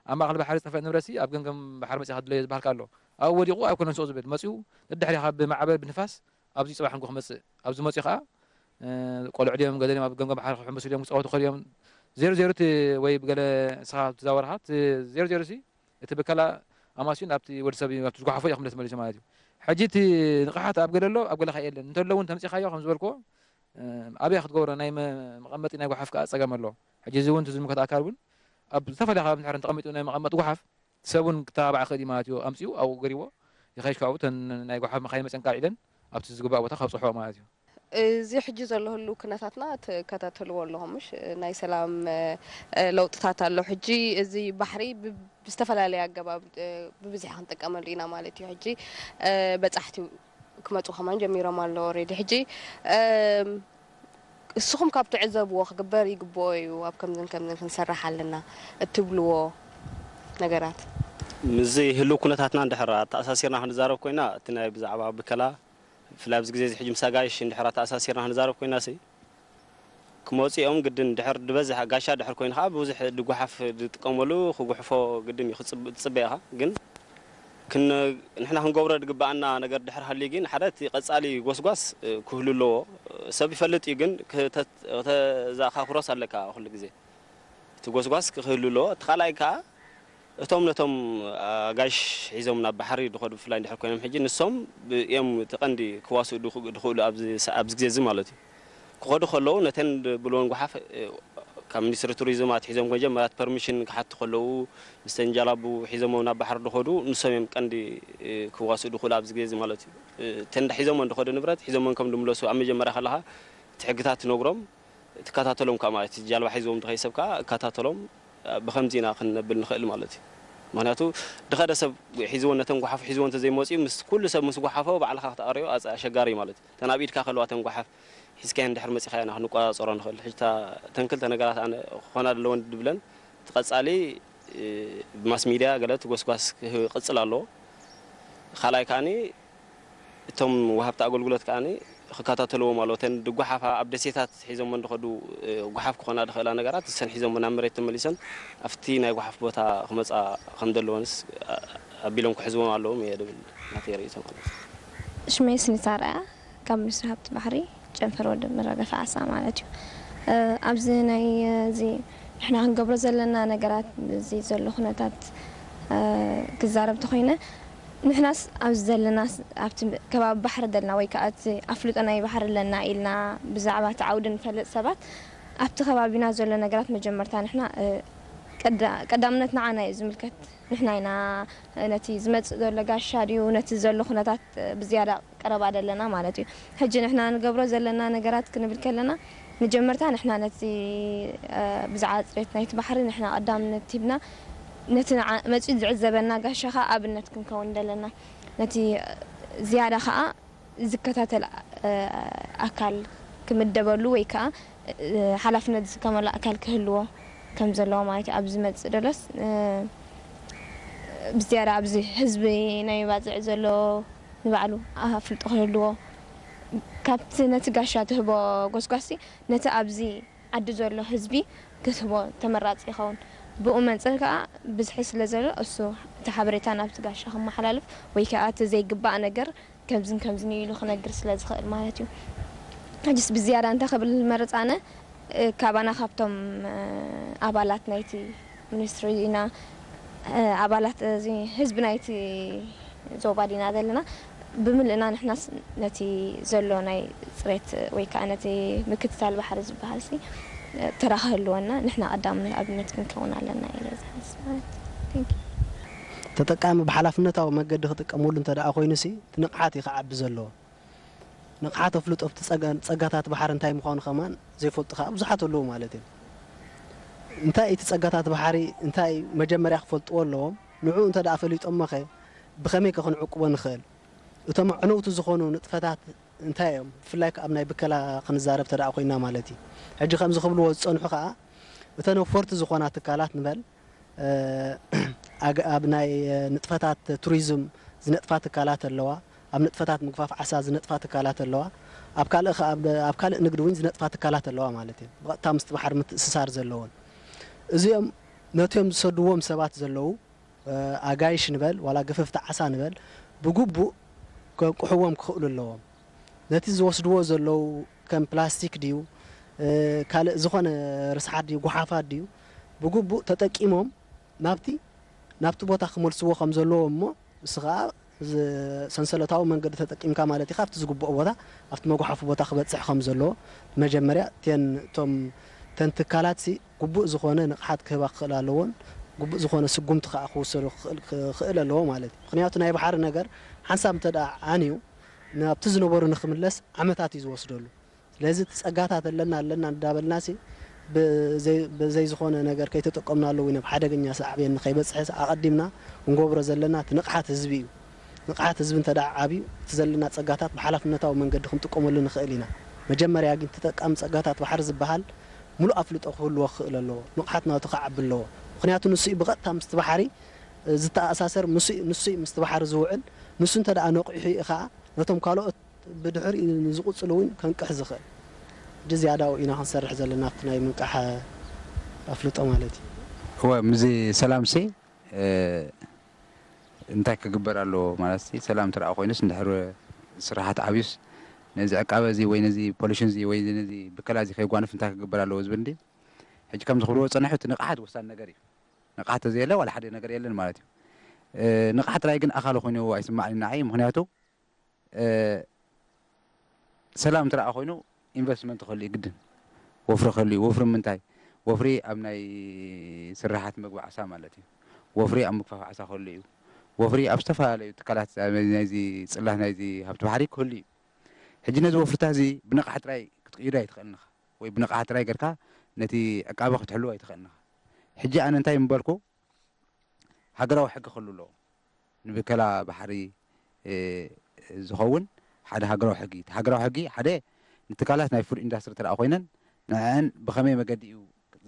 ኣብ ማእኸል ባሕሪ ዝጠፍአ ንብረትሲ ኣብ ገምገም ባሕሪ መፂኻ ድለዮ ዝበሃልካ ኣሎ። ኣብኡ ወዲቑ ኣይኮነን ስቕ ዝብል መፂኡ ደድሕሪኻ ብማዕበል ብንፋስ ኣብዚ ፅባሕ ንጎ ክመፅእ ኣብዚ መፂኡ ከዓ ቆልዑ ድዮም ገለ ድዮም ኣብ ገምገም ባሕሪ ክሕምብሱ ድዮም ክፃወቱ ከድዮም ዜሮ ዜሮ እቲ ወይ ብገለ ንስኻ ትዛወርካ ዜሮ ዜሮ ሲ እቲ ብከላ ኣማስዩ ናብቲ ወዲ ሰብ እዩ፣ ናብቲ ዝጓሓፎ እዩ ክምለስ መሊሱ ማለት እዩ። ሕጂ እቲ ንቕሓት ኣብ ገለ ኣሎ፣ ኣብ ገለ ከ የለን። እንተሎ እውን ተምጺኻዮ ከም ዝበልክዎ፣ እ፣ ኣበይ ክትገብሮ ናይ መ-፣ መቐመጢ ናይ ጓሓፍ ከኣ ጸገም ኣሎ። ሕጂ እዚ እውን እቲ ዝምልከት ኣካል እውን ኣብ ዝተፈላለየ ከባቢ እንድሕር እንተቐሚጡ ናይ መቐመጢ ጓሓፍ ሰብ እውን ክተባባዕ ክእል እዩ ማለት እዩ። ኣምጺኡ ኣብኡ ገሪዎ ይኸይድ ካብኡ እተን ናይ ጓሓፍ መኻይን መጸን ካልዒለን ኣብቲ ዝግባእ ቦታ ከብጽሖ ማለት እዩ። እዚ ሕጂ ዘሎ ህልው ኩነታትና ትከታተልዎ ኣለኹም ምሽ? ናይ ሰላም፣ እ፣ ለውጥታት ኣሎ። ሕጂ እዚ ባሕሪ ብ-፣ ብዝተፈላለየ ኣገባብ፣ እ፣ ብብዝሒ ክንጥቀመሉ ኢና ማለት እዩ። ሕጂ፣ እ፣ በጻሕቲ ክመጹ ከማን ጀሚሮም ኣለዉ ኦሬዲ። ሕጂ፣ እም፣ እስኹም ካብ ትዕዘብዎ ክግበር ይግብኦ እዩ፣ ኣብ ከምዝን ከምዝን ክንሰርሕ ኣለና እትብልዎ ነገራት? ምስዚ ህልው ኩነታትና እንድሕር ኣተኣሳሲርና ክንዛረብ ኮይና፣ እቲ ናይ ብዛዕባ ብከላ ብፍላይ ኣብዚ ግዜ እዚ ሕጂ ምስ ኣጋይሽ እንድሕር ኣተኣሳሲርና ክንዛረብ ኮይናሲ፣ ክመጹ እዮም ግድን። ድሕር ዝበዝሕ ጋሻ ድሕር ኮይኑ ከኣ ብዙሕ ድጓሓፍ ዝጥቀመሉ ክጉሕፎ ግድን እዩ፣ ክጽብ-፣ ትጽበ ኢኻ። ግን ክን-፣ ንሕና ክንገብሮ ዝግብኣና ነገር ድሕር ሃልዩ ግን ሓደ እቲ ቀጻሊ ጎስጓስ፣ እ፣ ክህሉ ኣለዎ። ሰብ ይፈልጥ እዩ ግን ክተ-፣ ከተዘኻኽሮስ ኣለካ ኩሉ ግዜ። እቲ ጎስጓስ ክህሉ ኣለዎ። እቲ ካልኣይ ከኣ እቶም ነቶም ኣጋይሽ ሒዞም ናብ ባሕሪ ዝኸዱ ብፍላይ እንድሕር ኮይኖም ሕጂ ንሶም ብ-፣ እዮም እቲ ቀንዲ ክዋስኡ ድኽ-፣ ድኽእሉ ኣብዚ ሰ-፣ ኣብዚ ግዜ እዚ ማለት እዩ። ክኸዱ ከለዉ ነተን ዝብልወን ጓሓፍ፣ እ፣ ካብ ሚኒስትሪ ቱሪዝም ኣትሒዞም መጀመርያ ፐርሚሽን ክሓቱ ከለዉ ምስተን ጃላቡ ሒዞሞም ናብ ባሕሪ ዝኸዱ ንሶም እዮም ቀንዲ፣ እ፣ ክዋስኡ ድኽእሉ ኣብዚ ግዜ እዚ ማለት እዩ። እ፣ እተን ሒዞሞን ዝኸዱ ንብረት ሒዞሞን ከም ዝምለሱ ኣብ መጀመርያ ከለኻ እቲ ሕግታት ትነግሮም። ትከታተሎም ከኣ ማለት እዩ። ጃልባ ሒዝዎም ዝኸይድ ሰብ ከኣ እከታተሎም፣ ብኸምዚ ኢና ክንነብል ንኽእል ማለት እዩ። ምኽንያቱ ድኸደ ሰብ ሒዝዎ ነተን ጓሓፍ ሒዝዎ እንተዘይመፅኡ ምስ ኩሉ ሰብ ምስ ጓሓፎ ባዕልኻ ክትኣርዮ ኣፀ-፣ ኣሸጋሪ እዩ ማለት እዩ። እተን ኣብ ኢድካ ከለዋ እተን ጓሓፍ ሒዝካየን እንድሕር መፂኻዮ ኢና ክንቆፃፀሮ ንኽእል። ሕጂ እታ፣ እተን ክልተ ነገራት ኣነ ክኾና ዘለወን ድብለን እቲ ቀፃሊ፣ እ፣ ብማስ ሚድያ ገለ እቲ ጎስጓስ ክህ-፣ ክቕፅል ኣለዎ። ካልኣይ ከኣኒ እቶም ወሃብቲ ኣገልግሎት ከኣ ክከታተልዎም ኣለዎ። እተን ድጓሓፋ ኣብ ደሴታት ሒዞመን ዝኸዱ፣ እ፣ ጓሓፍ ክኾና ዝኽእላ ነገራት እሰን ሒዞመን ናብ መሬት ተመሊሰን ኣብቲ ናይ ጓሓፍ ቦታ ክመጻ ከም ዘለወንስ፣ ኣ-፣ ኣቢሎም ክሕዝዎም ኣለዎም እየ ዝብል ናተይ ርእይቶ ማለት እዩ። ሽመይ ስኒት ኣርኣያ ካብ ሚኒስትሪ ሃብቲ ባሕሪ ጨንፈር ወደብ መራገፊ ዓሳ ማለት እዩ። እ፣ ኣብዚ ናይ፣ እ፣ እዚ ንሕና ክንገብሮ ዘለና ነገራት፣ እዚ ዘሎ ኩነታት፣ እ፣ ክዛረብ ተኾይነ፣ ንሕናስ ኣብዚ ዘለናስ፣ ኣብቲ ከባቢ ባሕሪ ዘለና ወይ ከኣ እቲ ኣፍልጦ ናይ ባሕሪ ኣለና ኢልና ብዛዕባ እቲ ዓውዲ ንፈልጥ ሰባት፣ ኣብቲ ከባቢና ዘሎ ነገራት መጀመርታ ንሕና፣ እ፣ ቀዳ-፣ ቀዳምነት ንዓና እዩ ዝምልከት። ንሕና ኢና ነቲ ዝመጽእ ዘሎ ጋሻ ድዩ፣ ነቲ ዘሎ ኩነታት ብዝያዳ ቀረባ ዘለና ማለት እዩ። ሕጂ ንሕና ንገብሮ ዘለና ነገራት ክንብል ከለና፣ መጀመርታ ንሕና ነቲ፣ እ፣ ብዛዕባ ጽሬት ናይቲ ባሕሪ ንሕና ቀዳምነት ሂብና፣ ነቲ ንዓ-፣ መጺኡ ዝዕዘበና ጋሻ ኸኣ ኣብነት ክንከውን ደለና። ነቲ ዝያዳ ኸኣ ዝከታተል፣ እ፣ ኣካል ክምደበሉ ወይ ከኣ፣ እ፣ ሓላፍነት ዝስከመሉ ኣካል ክህልዎ ከም ዘለዎ ማለት እዩ። ኣብ ዝመጽእ ደሎስ፣ እ፣ ብዝያዳ ኣብዚ ህዝቢ ናይ ባጽዕ ዘሎ ንባዕሉ ኣፍልጦ ክህልዎ፣ ካብቲ ነቲ ጋሻ ትህቦ ጎስጓስቲ ነቲ ኣብዚ ዓዲ ዘሎ ህዝቢ ክትህቦ ተመራጺ ይኸውን። ብኡ መንጽር ከኣ ብዝሒ ስለ ዘሎ እሱ እቲ ሓበሬታ ናብቲ ጋሻ ከመሓላልፍ ወይ ከኣ እቲ ዘይግባእ ነገር ከምዝን ከምዝን እዩ ኢሉ ክነግር ስለ ዝኽእል ማለት እዩ። ሕጅስ ብዝያዳ እንታይ ክብል ዝመርጽ ኣነ፣ እ፣ ካባና ካብቶም፣ እ፣ ኣባላት ናይቲ ሚኒስትሪ ኢና፣ እ፣ ኣባላት እዚ ህዝቢ ናይቲ ዞባ ዲና ዘለና። ብምልእና ንሕናስ ነቲ ዘሎ ናይ ጽሬት ወይ ከኣ ነቲ ምክትታል ባሕሪ ዝበሃልሲ፣ እ፣ ተራ ክህልወና ንሕና ቀዳምነት ኣብነት ክንከውን ኣለና ኢለ ዝሓስብ ማለት እዩ። Thank you። ተጠቃሚ ብሓላፍነታዊ መገዲ ክጥቀመሉ እንተ ደኣ ኮይኑሲ፣ እቲ ንቕሓት እዩ ክዓቢ ዘለዎ። ንቕሓት ኣፍልጦ ኣብቲ ጸጋ-፣ ጸጋታት ባሕሪ እንታይ ምዃኑ ከማን ዘይፈልጡ ከኣ ብዙሓት ኣለዉ ማለት እዮም። እንታይ እቲ ጸጋታት ባሕሪ እንታይ መጀመርያ ክፈልጥዎ ኣለዎም። ንዕኡ እንተ ደኣ ፈሊጦሞኸ ብኸመይ ከ ክንዕቅቦ ንኽእል? እቶም ኣዕነውቲ ዝኾኑ ንጥፈታት እንታይ እዮም? ብፍላይ ከኣ ኣብ ናይ ብከላ ክንዛረብ እንተ ደኣ ኮይና ማለት እዩ። ሕጂ ከምዚ ክብልዎ ዝጸንሑ ከኣ እተን ነፈርቲ ዝኾና ትካላት ንበል፣ እ፣ ኣግ-፣ ኣብ ናይ ንጥፈታት ቱሪዝም ዝነጥፋ ትካላት ኣለዋ፣ ኣብ ንጥፈታት ምግፋፍ ዓሳ ዝነጥፋ ትካላት ኣለዋ፣ ኣብ ካልእ ከ-፣ ኣብ፣ ኣብ ካልእ ንግዲ እውን ዝነጥፋ ትካላት ኣለዋ ማለት እዩ። ብቐጥታ ምስቲ ባሕሪ ምትእስሳር ዘለወን። እዚኦም ነቲኦም ዝሰድዎም ሰባት ዘለዉ ኣጋይሽ ንበል ዋላ ገፈፍቲ ዓሳ ንበል ብግቡእ ከንቅሕዎም ክኽእሉ ኣለዎም። ነቲ ዝወስድዎ ዘለዉ ከም ፕላስቲክ ድዩ ካልእ ዝኾነ ርስሓት ድዩ ጓሓፋት ድዩ ብግቡእ ተጠቂሞም ናብቲ ናብቲ ቦታ ክመልስዎ ከም ዘለዎም እሞ ንስ ከዓ ሰንሰለታዊ መንገዲ ተጠቂምካ ማለት እዩ ካብቲ ዝግብኦ ቦታ ኣብቲ መጉሓፊ ቦታ ክበፅሕ ከም ዘለዎ መጀመርያ እቶም እተን ትካላት ሲ ግቡእ ዝኾነ ንቕሓት ክህባ ክኽእል ኣለዎን ግቡእ ዝኾነ ስጉምቲ ከዓ ክውሰዶ ክኽእል ኣለዎ ማለት እዩ። ምክንያቱ ናይ ባሕሪ ነገር ሓንሳብ እንተ ደኣ ዓንዩ ናብቲ ዝነበሩ ንክምለስ ዓመታት እዩ ዝወስደሉ። ስለዚ እቲ ጸጋታት ኣለና ኣለና እንዳበልና ሲ ብዘይ ዝኾነ ነገር ከይተጠቀምናሉ እውን ኣብ ሓደገኛ ሳዕቤን ንኸይበፅሐ ኣቐዲምና እንገብሮ ዘለና እቲ ንቕሓት ህዝቢ እዩ። ንቕሓት ህዝቢ እንተ ደኣ ዓብዩ እቲ ዘለና ጸጋታት ብሓላፍነታዊ መንገዲ ክንጥቀመሉ ንኽእል ኢና። መጀመርያ ግን ተጠቃሚ ጸጋታት ባሕሪ ዝበሃል ሙሉእ ኣፍልጦ ክህልዎ ክኽእል ኣለዎ። ንቕሓት ናቱ ክዓቢ ኣለዎ። ምኽንያቱ ንሱ እዩ ብቐጥታ ምስቲ ባሕሪ ዝተኣሳሰር፣ ንሱ እዩ ምስቲ ባሕሪ ዝውዕል። ንሱ እንተ ደኣ ነቒሑ እዩ ኸዓ ነቶም ካልኦት ብድሕሪኡ ንዝቕጽሉ እውን ከንቅሕ ዝኽእል። ሕጂ ዝያዳኡ ኢና ክንሰርሕ ዘለና ኣብቲ ናይ ምንቃሕ ኣፍልጦ ማለት እዩ። እወ፣ ምስዚ ሰላምሲ እንታይ ክግበር ኣለዎ? ማለት ሰላም እንተ ኮይኑስ እንድሕር ስራሓት ዓብዩስ ነዚ ዕቃበ እዚ ወይ ነዚ ፖሊሽን እዚ ወይ ነዚ ብከላ እዚ ከይጓንፍ እንታይ ክግበር ኣለዎ ዝብል እንዲ ሕጂ ከም ዝኽብርዎ ዝፀንሑ እቲ ንቕሓት ወሳኒ ነገር እዩ። ንቕሓት ተዘየለ ዋላ ሓደ ነገር የለን ማለት እዩ። ንቕሓት ጥራይ ግን ኣኻሊ ኮይኑ ኣይስማዕን እዩ ንዓይ። ምኽንያቱ ሰላም እንተ ደኣ ኮይኑ ኢንቨስትመንት ክህሉ እዩ ግድን። ወፍሪ ክህሉ እዩ። ወፍሪ ምንታይ? ወፍሪ ኣብ ናይ ስርሓት መግቢ ዓሳ ማለት እዩ። ወፍሪ ኣብ ምግፋፍ ዓሳ ክህሉ እዩ። ወፍሪ ኣብ ዝተፈላለዩ ትካላት ናይዚ ፅላት ናይዚ ሃብቲ ባሕሪ ክህሉ እዩ። ሕጂ ነዚ ወፍርታት እዚ ብንቕሓት ጥራይ ክትቅይዶ ኣይትኽእልን ኢኻ። ወይ ብንቕሓት ጥራይ ጌርካ ነቲ ዕቃበ ክትሕልዎ ኣይትኽእልን ኢኻ። ሕጂ ኣነ እንታይ ምበልኩ ሃገራዊ ሕጊ ክህሉ ኣለዎ። ንብከላ ባሕሪ ዝኸውን ሓደ ሃገራዊ ሕጊ። እቲ ሃገራዊ ሕጊ ሓደ ንትካላት ናይ ፉድ ኢንዳስትሪ ተደኣ ኮይነን ንዕዐን ብኸመይ መገዲ እዩ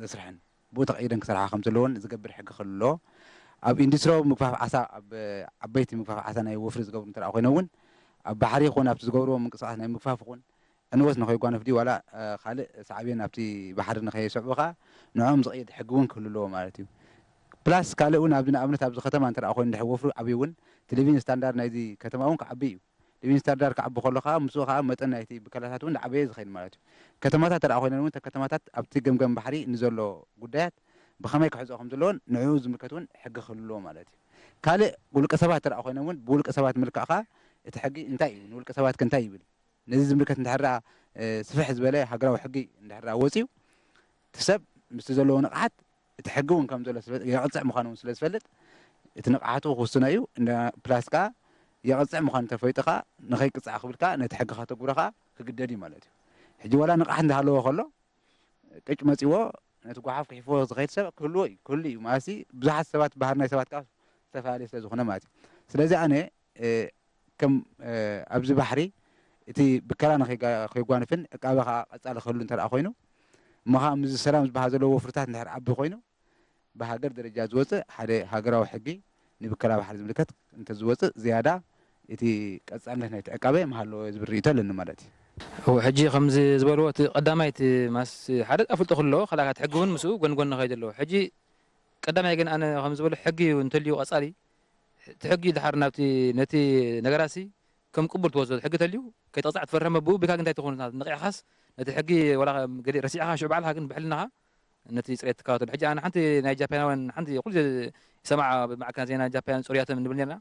ዘስርሐን ብኡ ተቐይደን ክሰርሓ ከም ዘለዎን ዝገብር ሕጊ ክህሉ ኣለዎ። ኣብ ኢንዱስትሪያዊ ምግፋፍ ዓሳ ኣብ ዓበይቲ ምግፋፍ ዓሳ ናይ ወፍሪ ዝገብሩ እንተ ኮይነ እውን ኣብ ባሕሪ ይኹን ኣብቲ ዝገብርዎ ምንቅስቃስ ናይ ምግፋፍ ይኹን ዕንወት ንኸይጓነፍ ድዩ ዋላ ካልእ ሳዕቤን ኣብቲ ባሕሪ ንኸየስዕቡ ኸዓ ንዕኦም ዝቕይድ ሕጊ እውን ክህሉ ኣለዎ ማለት እዩ። ፕላስ ካልእ እውን ኣብዚ ንኣብነት ኣብዚ ከተማ እንተ ኮይኑ ድሕር ወፍሪ ዓብዩ እውን እቲ ሊቪንግ ስታንዳርድ ናይዚ ከተማ እውን ክዓቢ እዩ። ሊቪንግ ስታንዳርድ ክዓቢ ከሎ ከዓ ምስኡ ከዓ መጠን ናይቲ ብከላታት እውን ዳዓበየ ዝኸይድ ማለት እዩ። ከተማታት ተደኣ ኮይነን እውን ከተማታት ኣብቲ ገምገም ባሕሪ ንዘሎ ጉዳያት ብኸመይ ክሕዝኦ ከም ዘለዎን ንዕኡ ዝምልከት እውን ሕጊ ክህሉ ኣለዎ ማለት እዩ። ካልእ ውልቀ ሰባት ተደኣ ኮይኖም እውን ብውልቀ ሰባት ምልካዕ ከዓ እቲ ሕጊ እንታይ እዩ ንውልቀ ሰባት ከ እንታይ ይብል ነዚ ዝምልከት እንድሕር ደኣ ስፍሕ ዝበለ ሃገራዊ ሕጊ እንድሕር ደኣ ወፅዩ እቲ ሰብ ምስቲ ዘለዎ ንቕሓት እቲ ሕጊ እውን ከም ዘሎ የቕፅዕ ምዃኑ እውን ስለ ዝፈልጥ እቲ ንቕሓቱ ክውስኖ እዩ። ፕላስ ከዓ የቕፅዕ ምዃኑ እንተፈሊጡ ከዓ ንኸይቅፃዕ ክብል ከዓ ነቲ ሕጊ ከተግብሮ ከዓ ክግደድ እዩ ማለት እዩ። ሕጂ ዋላ ንቕሓት እንዳሃለዎ ከሎ ቅጭ መፂዎ ነቲ ጓሓፍ ክሒፍዎ ዝኸይድ ሰብ ክህልዎ እዩ ክህሉ እዩ ማለት ብዙሓት ሰባት ባህር ናይ ሰባት ከዓ ዝተፈላለየ ስለ ዝኾነ ማለት እዩ። ስለዚ ኣነ ከም ኣብዚ ባሕሪ እቲ ብከላ ንኸይጓንፍን ዕቃበ ከዓ ቀፃሊ ክህሉ እንተ ኮይኑ እሞ ከዓ ምስዚ ሰላም ዝበሃል ዘለዎ ወፍርታት እንድሕር ዓቢ ኮይኑ ብሃገር ደረጃ ዝወፅእ ሓደ ሃገራዊ ሕጊ ንብከላ ባሕሪ ዝምልከት እንተዝወፅእ ዝያዳ እቲ ቀፃልነት ናይቲ ዕቃበ ምሃለዎ ዝብል ርእይቶ ኣለኒ ማለት እዩ። እወ፣ ሕጂ ከምዚ ዝበልዎ እቲ ቀዳማይ እቲ ማስ ሓደ ኣፍልጦ ክሎ ካላካት ሕጊ እውን ምስኡ ጎን ጎን ንኸይድ ኣለዎ። ሕጂ ቀዳማይ ግን ኣነ ከም ዝበሎ ሕጊ እዩ እንተልዩ ቀፃሊ እቲ ሕጊ ድሓር ናብቲ ነቲ ነገራሲ ከም ቅቡል ትወስዶ ሕጊ ተልዩ ከይተቕፃዕ ትፈርሐ መብኡ ቢካ ግን እንታይ ትኾኑ ነቂዕኻስ ነቲ ሕጊ ወላ ገዲእ ረሲዕኻ ሽዑ ባዕልኻ ግን ብሕልናኻ ነቲ ፅሬት ትከታተሉ። ሕጂ ኣነ ሓንቲ ናይ ጃፓናውያን ሓንቲ ኩሉ ግዜ ይሰማዓ ኣብ ማዕከናት ዜና ጃፓን ፅሩያቶም ንብል ነርና።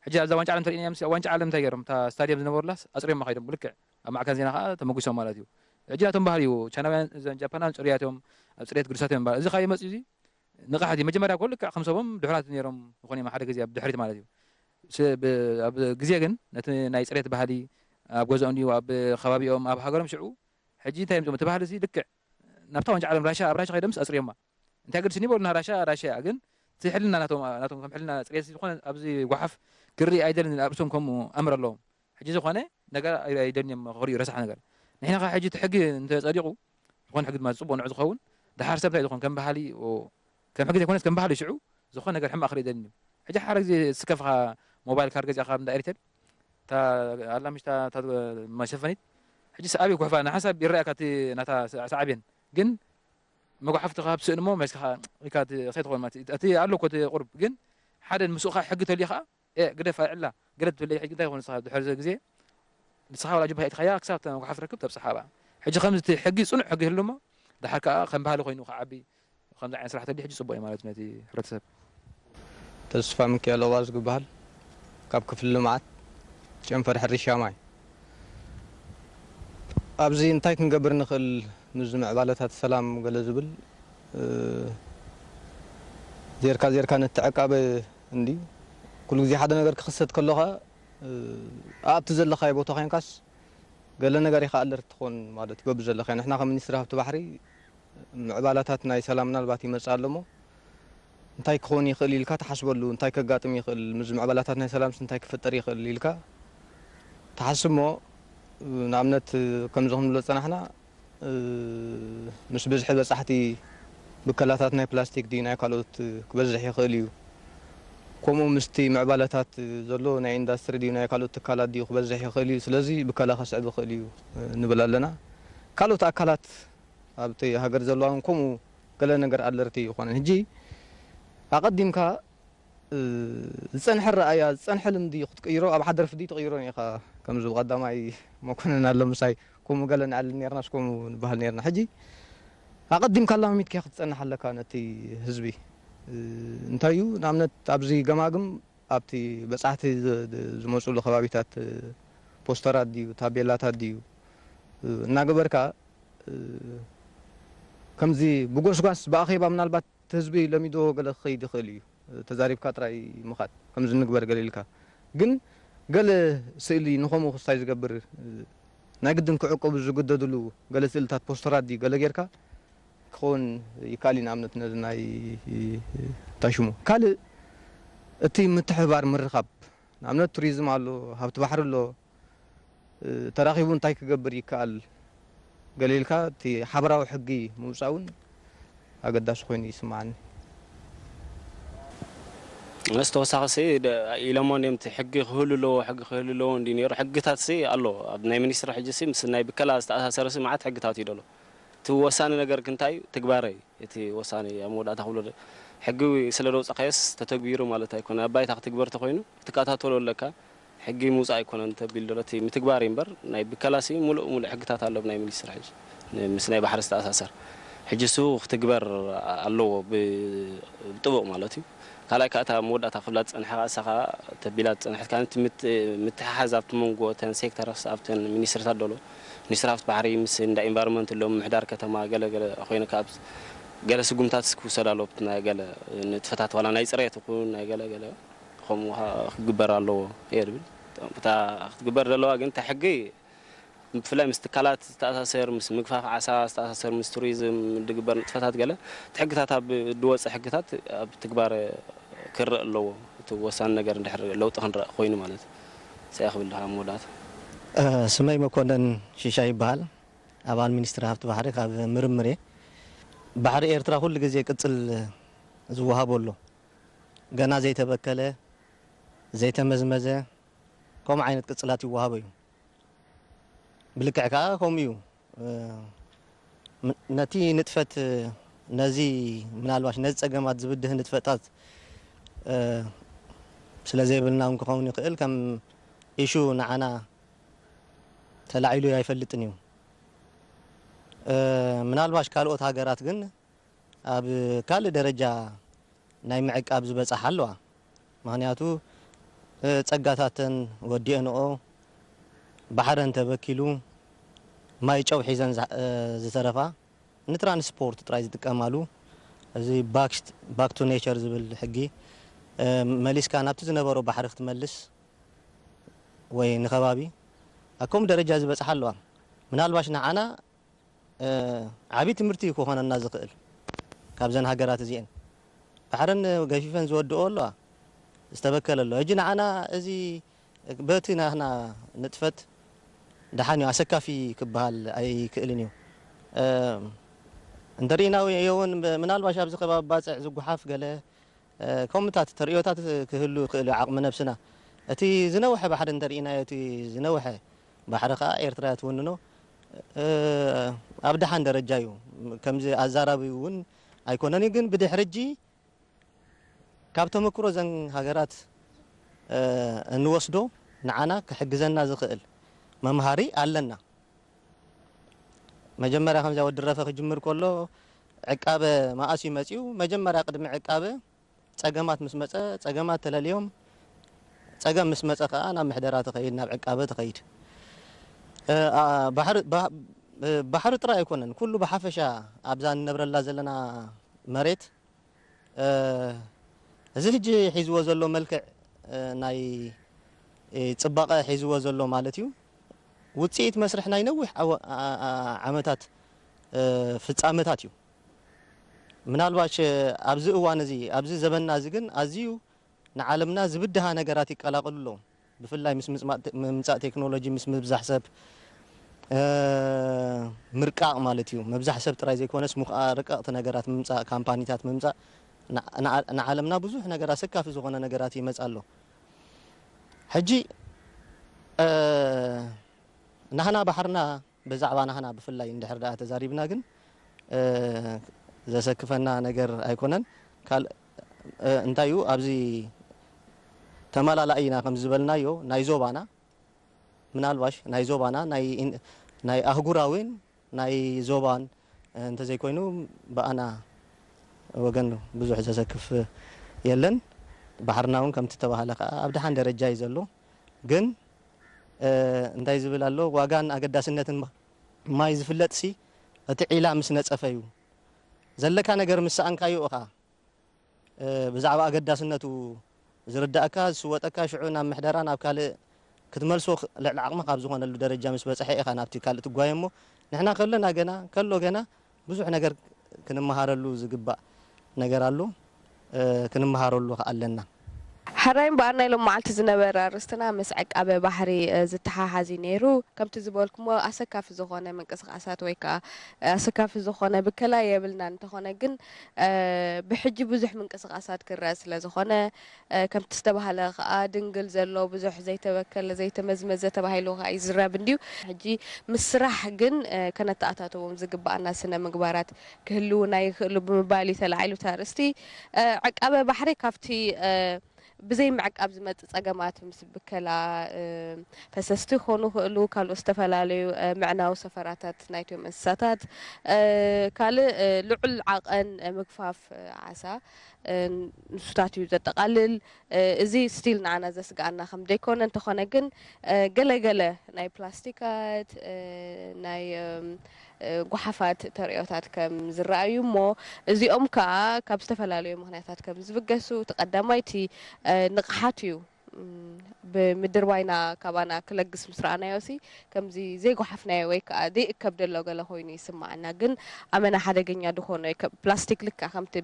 ሕጂ ኣብዛ ዋንጫ ዓለም እንተሪእናዮም ዋንጫ ዓለም እንታይ ገይሮም እታ ስታድየም ዝነበሩላስ ኣፅርዮም ከይዶም ብልክዕ ኣብ ማዕከን ዜና ከዓ ተመጉሶም ማለት እዩ። ሕጂ ናቶም ባህሪ እዩ ቻይናውያን እዞም ጃፓናውያን ፅሩያት እዮም ኣብ ፅሬት ግዱሳት እዮም ይባሃል። እዚ ካብ ይመፅእ እዚ ንቕሓት እዩ። መጀመርያ እኮ ልክዕ ከም ሰቦም ድሑራት ነይሮም ይኾኑ እዮም ሓደ ግዜ ኣብ ድሕሪት ማለት እዩ። ኣብ ግዜ ግን ነቲ ናይ ፅሬት ባህሊ ኣብ ገዝኦም ድዩ ኣብ ከባቢኦም ኣብ ሃገሮም ሽዑ ሕጂ እንታይ እዮም እቲ ባህሊ እዚ ልክዕ ናብታ ዋንጫ ዓለም ራሻ ኣብ ራሻ ከይዶምስ ኣፅርዮማ እንታይ ግድስን ይበሉና ራሻ ራሻ እያ ግን እቲ ሕልና ናቶም ናቶም ከም ሕልና ፅሬት ዝኾነ ኣብዚ ጓሓፍ ክርኢ ኣይደልን ኣብ ርእሶም ከምኡ ኣምር ኣለዎም ሕጂ ዝኾነ ነገር ኣይደልን እዮም ክሪኡ ረሳሕ ነገር ንሕና ከዓ ሕጂ እቲ ሕጊ እንተፀዲቑ ዝኾነ ሕጊ ድማ ዝፅቡቕ ንዑ ዝኸውን ደሓር ሰብ እንታይ ዝኾን ከም ባህሊ ከም ሕጊ ዘይኮነስ ከም ባህሊ ሽዑ ዝኾነ ነገር ሕማቕ ክርኢ ደልን እዩ ሕጂ ሓደ ግዜ ስከፍኻ ሞባይል ካርድ ገዚእኻ እንዳ ኤሪቴል እታ ኣላ ምሽታ እታ መሸፈኒት ሕጂ ሰኣቢ ኩሕፋ ንሓንሳብ ይረኣየካ እቲ ናታ ሳዕቤን ግን መጓሓፍቲ ካብ ስእን እሞ መስካ ኢካ ከይትኾን ማለት እዩ። እቲ ኣሎ እኮ እቲ ቁርብ ግን ሓደ ምስኡ ከዓ ሕጊ ተልዩ ከዓ፣ "ኤ፣ ግደፍ፣ ኣይዕላ፣ ገለ ትብለይ ሕጂ እንታይ ይኾን ንስኻ?" ድሕሪ ግዜ ንስኻ ዋላ ጅብሃ ኢትካያ ክሳብ እታ መጓሓፍ ትረክብ ተብጽሓ ብኣ። ሕጂ ከምዚ እቲ ሕጊ ጽኑዕ ሕጊ ይህሉ እሞ፣ ድሓር ከዓ ከም ባህሊ ኮይኑ ክዓቢ፣ ከምዚ ዓይነት ስራሕ ተልዩ ሕጂ ጽቡቕ እዩ ማለት ነቲ ሕብረተሰብ። ተስፋ ሚካኤል ኦባዝ ዝበሃል፣ ካብ ክፍሊ ልምዓት ጨንፈር ሕርሻ ማይ። ኣብዚ እንታይ ክንገብር ንኽእል? ምስ ምዕባለታት ሰላም ገለ ዝብል፣ እ፣ ዜርካ ዜርካ ንትዕቃበ እንዲ። ኩሉ ግዜ ሓደ ነገር ክኽሰት ከሎ ኸኣ፣ እ፣ ኣብቲ ዘለኻዮ ቦታ ኮይንካስ ገለ ነገር ኢኻ ኣለርት ትኾን ማለት እዩ። በብዘለኻዮ ንሕና ከም ሚኒስትሪ ሃብቲ ባሕሪ ምዕባላታት ናይ ሰላም ምናልባት ይመጽእ ኣሎ እሞ፣ እንታይ ክኸውን ይኽእል ኢልካ ትሓስበሉ፣ እንታይ ከጋጥም ይኽእል፣ ምስ ምዕባላታት ናይ ሰላምስ እንታይ ክፍጠር ይኽእል ኢልካ ትሓስብ እሞ፣ ንኣብነት ከምዚ ክንብሎ ዝጸናሕና፣ እ፣ ምስ ብዝሒ በጻሕቲ ብከላታት ናይ ፕላስቲክ ድዩ ናይ ካልኦት ክበዝሕ ይኽእል እዩ። ከምኡ ምስቲ ምዕባላታት ዘሎ ናይ ኢንዳስትሪ ድዩ ናይ ካልኦት ትካላት ድዩ ክበዝሕ ይኽእል እዩ። ስለዚ ብከላ ከስዕብ ይኽእል እዩ ንብል ኣለና። ካልኦት ኣካላት ኣብቲ ሃገር ዘለዋ እውን ከምኡ ገለ ነገር ኣለርቲ ይኾነን። ሕጂ ኣቐዲምካ፣ እ፣ ዝጸንሐ ረኣያ፣ ዝጸንሐ ልምዲ ክትቅይሮ ኣብ ሓደ ረፍዲ ትቕይሮ ኢኻ። ከምዚ ብቐዳማይ መኮነን ኣሎ ምሳይ፣ ከምኡ ገለ ንዕልል ኔርናስ ከምኡ ንበሃል ኔርና። ሕጂ ኣቐዲምካ ኣላሚድካ ክትጸንሕ ኣለካ ነቲ ህዝቢ። እ፣ እንታይ እዩ ንኣብነት ኣብዚ ገማግም ኣብቲ በጻሕቲ ዝ-፣ ዝ-፣ ዝመጹሉ ከባቢታት፣ እ፣ ፖስተራት ድዩ፣ ታቤላታት ድዩ፣ እ፣ እናገበርካ፣ እ፣ ከምዚ ብጎስጓስ ብኣኼባ ምናልባት እቲ ህዝቢ ለሚዶ ገለ ክኸይድ ይኽእል እዩ። እ፣ ተዛሪብካ ጥራይ ምኻድ፣ ከምዚ ንግበር ገለ ኢልካ። ግን ገለ ስእሊ ንኸምኡ ክስታይ ዝገብር፣ እ፣ ናይ ግድን ክዕቀቡ ዝግደድሉ ገለ ስእልታት ፖስተራት ድዩ ገለ ጌርካ ክኸውን ይከኣል እዩ። ንኣብነት ነዚ ናይ እንታይ ሽሙ ካልእ እቲ ምትሕብባር ምርኻብ ንኣብነት ቱሪዝም ኣሎ፣ ሃብቲ ባሕሪ ኣሎ፣ እ፣ ተራኺቡ እንታይ ክገብር ይከኣል ገለ ኢልካ እቲ ሓበራዊ ሕጊ ምውጻእ እውን ኣገዳሲ ኮይኑ ይስምዓኒ። ምስ ተወሳኺ ሲ ደ-፣ ኢሎሞ እንዲም እቲ ሕጊ ክህሉ ኣለዎ፣ ሕጊ ክህሉ ኣለዎ እንዲ ነይሩ። ሕግታት ሲ ኣሎ። ኣብ ናይ ሚኒስትሪ ሕጂ ሲ ምስ ናይ ብከላ ዝተኣሳሰረ ሲ መዓት ሕግታት እዩ ደሎ። እቲ ወሳኒ ነገር ክንታይ እዩ? ትግባረ እዩ። እቲ ወሳኒ ኣብ መወዳእታ ክብሎ ደ-፣ ሕጊ ስለ ደውጻኻዮስ ተተግቢሩ ማለት ኣይኮነ። ኣብ ባይታ ክትግበር ተኾይኑ ክትከታተሎ ኣለካ። ሕጊ ምውጻእ ኣይኮነን ተቢሉ ደሎ። እቲ ምትግባር እዩ እምበር ናይ ብከላ ሲ ሙሉእ ሙሉእ ሕግታት ኣሎ ብናይ ሚኒስትሪ ሕጂ። ን-፣ ምስ ናይ ባሕሪ ዝተኣሳሰር። ሕጂ እሱ ክትግበር ኣለዎ ብ-፣ ብጥቡቕ ማለት እዩ። ካልኣይ ከኣ እታ መወዳእታ ክብላ ዝጸንሐ ከኣ እሳ ከኣ ተቢላ ዝጸንሐት ከኣ እቲ ምት-፣ ምትሕሓዝ ኣብቲ መንጎ እተን ሴክተርስ ኣብተን ሚኒስትሪታት ደሎ። ሚኒስትሪ ሃብቲ ባሕሪ ምስ እንዳ ኢንቫይሮንመንት ኣሎ ምምሕዳር ከተማ ገለ ገለ ኮይንካ ኣብ ገለ ስጉምታት ክውሰድ ኣለዎ። ናይ ገለ ንጥፈታት ዋላ ናይ ጽሬት ይኹን ናይ ገለ ገለ ከምኡ ከኣ ክግበር ኣለዎ እየ ዝብል። እታ ክትግበር ዘለዋ ግን እታ ሕጊ ብፍላይ ምስ ትካላት ዝተኣሳሰር፣ ምስ ምግፋፍ ዓሳ ዝተኣሳሰር፣ ምስ ቱሪዝም ዝግበር ንጥፈታት ገለ፣ እቲ ሕግታት ኣብ ዝወፀ ሕግታት ኣብ ትግባረ ክረእ ኣለዎ። እቲ ወሳኒ ነገር እንድሕር ለውጢ ክንረእ ኮይኑ ማለት እዩ። ሰያ ክብል ድኻ ኣብ መወዳእታ። እ፣ ስመይ መኮነን ሽሻይ ይበሃል። ኣባል ሚኒስትሪ ሃብቲ ባሕሪ ካብ ምርምር እየ። ባሕሪ ኤርትራ ኩሉ ግዜ ቅጽል ዝወሃቦ ኣሎ። ገና ዘይተበከለ፣ ዘይተመዝመዘ፣ ከምኡ ዓይነት ቅጽላት ይወሃቦ እዩ። ብልክዕ ከኣ ከምኡ እዩ። እ፣ ም-፣ ነቲ ንጥፈት፣ ነዚ ምናልባሽ ነዚ ጸገማት ዝብድህ ንጥፈታት፣ እ፣ ስለ ዘይብልና እውን ክኸውን ይኽእል፣ ከም ኢሹ ንዓና ተላዒሉ ኣይፈልጥን እዩ። እ፣ ምናልባሽ ካልኦት ሃገራት ግን ኣብ ካልእ ደረጃ ናይ ምዕቃብ ዝበጻሓ ኣለዋ። ምኽንያቱ፣ እ፣ ጸጋታተን ወዲአንኦ፣ ባሕረን ተበኪሉ፣ ማይ ጨው ሒዘን ዝሓ-፣ እ፣ ዝተረፋ፣ ንትራንስፖርት ጥራይ ዝጥቀማሉ፣ እዚ ባክ-፣ ባክ ቱ ኔቸር ዝብል ሕጊ፣ እ፣ መሊስካ ናብቲ ዝነበሮ ባሕሪ ክትመልስ ወይ ንከባቢ፣ ኣብ ከምኡ ደረጃ ዝበጽሓ ኣለዋ። ምናልባሽ ንዓና እ፣ ዓቢ ትምህርቲ እዩ ክኾነና ዝኽእል። ካብዘን ሃገራት እዚኤን ባሕረን ገፊፈን ዝወድኦ ኣለዋ፣ ዝተበከለ ኣሎ። ሕጂ ንዓና እዚ በቲ ናህና ንጥፈት ደሓን እዩ፣ ኣሰካፊ ክበሃል ኣይክእልን እዩ። እ፣ እንተርኢና እውን ምናልባሽ ኣብዚ ከባቢ ባጽዕ ዝጉሓፍ ገለ እ፣ ከምኡታት ተርእዮታት ክህሉ ይኽእል እዩ፣ ዓቕሚ ነብስና። እቲ ዝነውሐ ባሕሪ እንተርኢናዮ፣ እቲ ዝነውሐ ባሕሪ ከኣ ኤርትራ እያ ትውንኖ። ኣብ ደሓን ደረጃ እዩ። ከምዚ ኣዛራቢ እውን ኣይኮነን እዩ፣ ግን ብድሕሪ ሕጂ ካብ ተመክሮ ዘን ሃገራት እንወስዶ ንዓና ክሕግዘና ዝኽእል መምሃሪ ኣለና። መጀመርያ ከምዚያ ወዲ ረፈ ክጅምር ከሎ ዕቃበ መኣስ እዩ መፂኡ? መጀመርያ ቅድሚ ዕቃበ ፀገማት ምስ መፀ፣ ፀገማት ተለልዮም፣ ፀገም ምስ መፀ ከዓ ናብ ምሕደራ ትኸይድ፣ ናብ ዕቃበ ትኸይድ። ባሕሪ ጥራይ ኣይኮነን፣ ኩሉ ብሓፈሻ ኣብዛ ንነብረላ ዘለና መሬት እዚ ሕጂ ሒዝዎ ዘሎ መልክዕ ናይ ፅባቐ ሒዝዎ ዘሎ ማለት እዩ። ውፅኢት መስርሕ ናይ ነዊሕ ዓመታት ፍፃመታት እዩ። ምናልባሽ ኣብዚ እዋን እዚ፣ ኣብዚ ዘበንና እዚ ግን ኣዝዩ ንዓለምና ዝብድሃ ነገራት ይቀላቐሉ ኣለዉ። ብፍላይ ምስ ምምፃእ ቴክኖሎጂ፣ ምስ ምብዛሕ ሰብ፣ ምርቃቕ ማለት እዩ። ምብዛሕ ሰብ ጥራይ ዘይኮነስ፣ ምኽኣ ርቀቕቲ ነገራት ምምፃእ፣ ካምፓኒታት ምምፃእ ንዓለምና ብዙሕ ነገር ኣሰካፊ ዝኾነ ነገራት ይመፃ ኣሎ። ሕጂ ናህና ባሕርና፣ ብዛዕባ ናህና ብፍላይ እንድሕር ደኣ ተዛሪብና ግን ዘሰክፈና ነገር ኣይኮነን። ካልእ እንታይ እዩ፣ ኣብዚ ተመላላኢ ኢና ከም ዝበልናዮ ናይ ዞባና፣ ምናልባሽ ናይ ዞባና፣ ናይ ኣህጉራዊን ናይ ዞባን እንተዘይኮይኑ ብኣና ወገን ብዙሕ ዘሰክፍ የለን። ባሕርና እውን ከምቲ ተባህለ ከዓ ኣብ ደሓን ደረጃ እዩ ዘሎ። ግን እንታይ ዝብል ኣሎ፣ ዋጋን ኣገዳስነትን ማይ ዝፍለጥሲ እቲ ዒላ ምስ ነፀፈ እዩ። ዘለካ ነገር ምስ ሰኣንካዮ ኢኻ ብዛዕባ ኣገዳስነቱ ዝርዳእካ፣ ዝስወጠካ፣ ሽዑ ናብ ምሕደራ ናብ ካልእ ክትመልሶ ልዕሊ ዓቕሚ ካብ ዝኾነሉ ደረጃ ምስ በፅሐ ኢኻ ናብቲ ካልእ ትጓየ እሞ ንሕና ከሎና ገና ከሎ ገና ብዙሕ ነገር ክንመሃረሉ ዝግባእ ነገር ኣሎ፣ ክንመሃረሉ ከዓ ኣለና። ሕራይ እምበኣር ናይ ሎም መዓልቲ ዝነበረ ኣርእስትና ምስ ዕቃበ ባሕሪ ዝተሓሓዝ እዩ ነይሩ። ከምቲ ዝበልኩሞ ኣሰካፊ ዝኾነ ምንቅስቃሳት ወይ ከዓ ኣሰካፊ ዝኾነ ብከላ የብልና፣ እንተኾነ ግን ብሕጂ ብዙሕ ምንቅስቃሳት ክረአ ስለ ዝኾነ ከምቲ ዝተባህለ ከዓ ድንግል ዘሎ ብዙሕ ዘይተበከለ ዘይተመዝመዘ ተባሂሉ ከዓ ይዝረብ እንድዩ። ሕጂ ምስ ስራሕ ግን ከነተኣታተዎም ዝግባኣና ስነ ምግባራት ክህልውና ይኽእሉ ብምባል እዩ ተላዒሉ እቲ ኣርእስቲ። ዕቃበ ባሕሪ ካብቲ ብዘይ ምዕቃብ ዝመጽእ ጸገማት ምስ ብከላ ፈሰስቲ ክኾኑ ይኽእሉ፣ ካልኦት ዝተፈላለዩ ምዕናዊ ሰፈራታት ናይቶም እንስሳታት፣ ካልእ ልዑል ዓቐን ምግፋፍ ዓሳ ንሱታት እዩ ዘጠቓልል። እዚ ስቲል ንዓና ዘስግኣና ከም ዘይኮነ እንተኾነ ግን ገለገለ ናይ ፕላስቲካት ናይ ጓሓፋት ተርእዮታት ከም ዝረኣዩ እሞ እዚኦም ከዓ ካብ ዝተፈላለዩ ምክንያታት ከም ዝብገሱ እቲ ቀዳማይ እቲ ንቕሓት እዩ። ብምድርባይና ካባና ክለግስ ምስ ረኣናዮ ሲ ከምዚ ዘይጓሓፍናዮ ወይ ከዓ ዘይእከብ ደሎ ገለ ኮይኑ ይስማዓና። ግን ኣመና ሓደገኛ ድኾነ ፕላስቲክ ልካ ከምቲ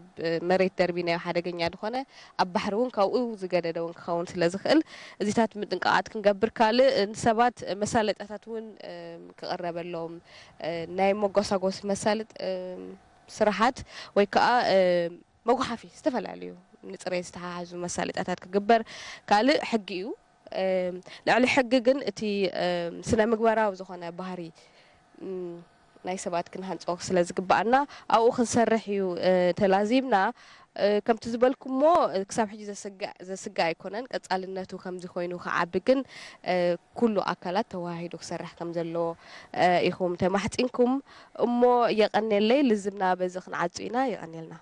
መሬት ደርቢናዮ ሓደገኛ ድኾነ ኣብ ባሕሪ እውን ካብኡ ዝገደደ እውን ክኸውን ስለ ዝኽእል እዚታት ምጥንቃቓት ክንገብር፣ ካልእ ንሰባት መሳለጥያታት እውን ክቕረበሎም ናይ መጓሳጎሲ መሳለጥ ስራሓት ወይ ከዓ መጉሓፊ ዝተፈላለዩ ንፅሬት ዝተሓሓዙ መሳለጥያታት ክግበር ካልእ ሕጊ እዩ። ልዕሊ ሕጊ ግን እቲ ስነ ምግባራዊ ዝኾነ ባህሪ ናይ ሰባት ክንሃንፆ ስለ ዝግባኣና ኣብኡ ክንሰርሕ እዩ ተላዚብና። ከምቲ ዝበልኩሞ ክሳብ ሕጂ ዘስግእ ኣይኮነን። ቀፃልነቱ ከምዚ ኮይኑ ክዓቢ ግን ኩሉ ኣካላት ተወሃሂዱ ክሰርሕ ከም ዘለዎ ኢኹም ተማሕፂንኩም እሞ የቐኔለይ። ልዝብና በዚ ክንዓፁ ኢና። የቐኔልና።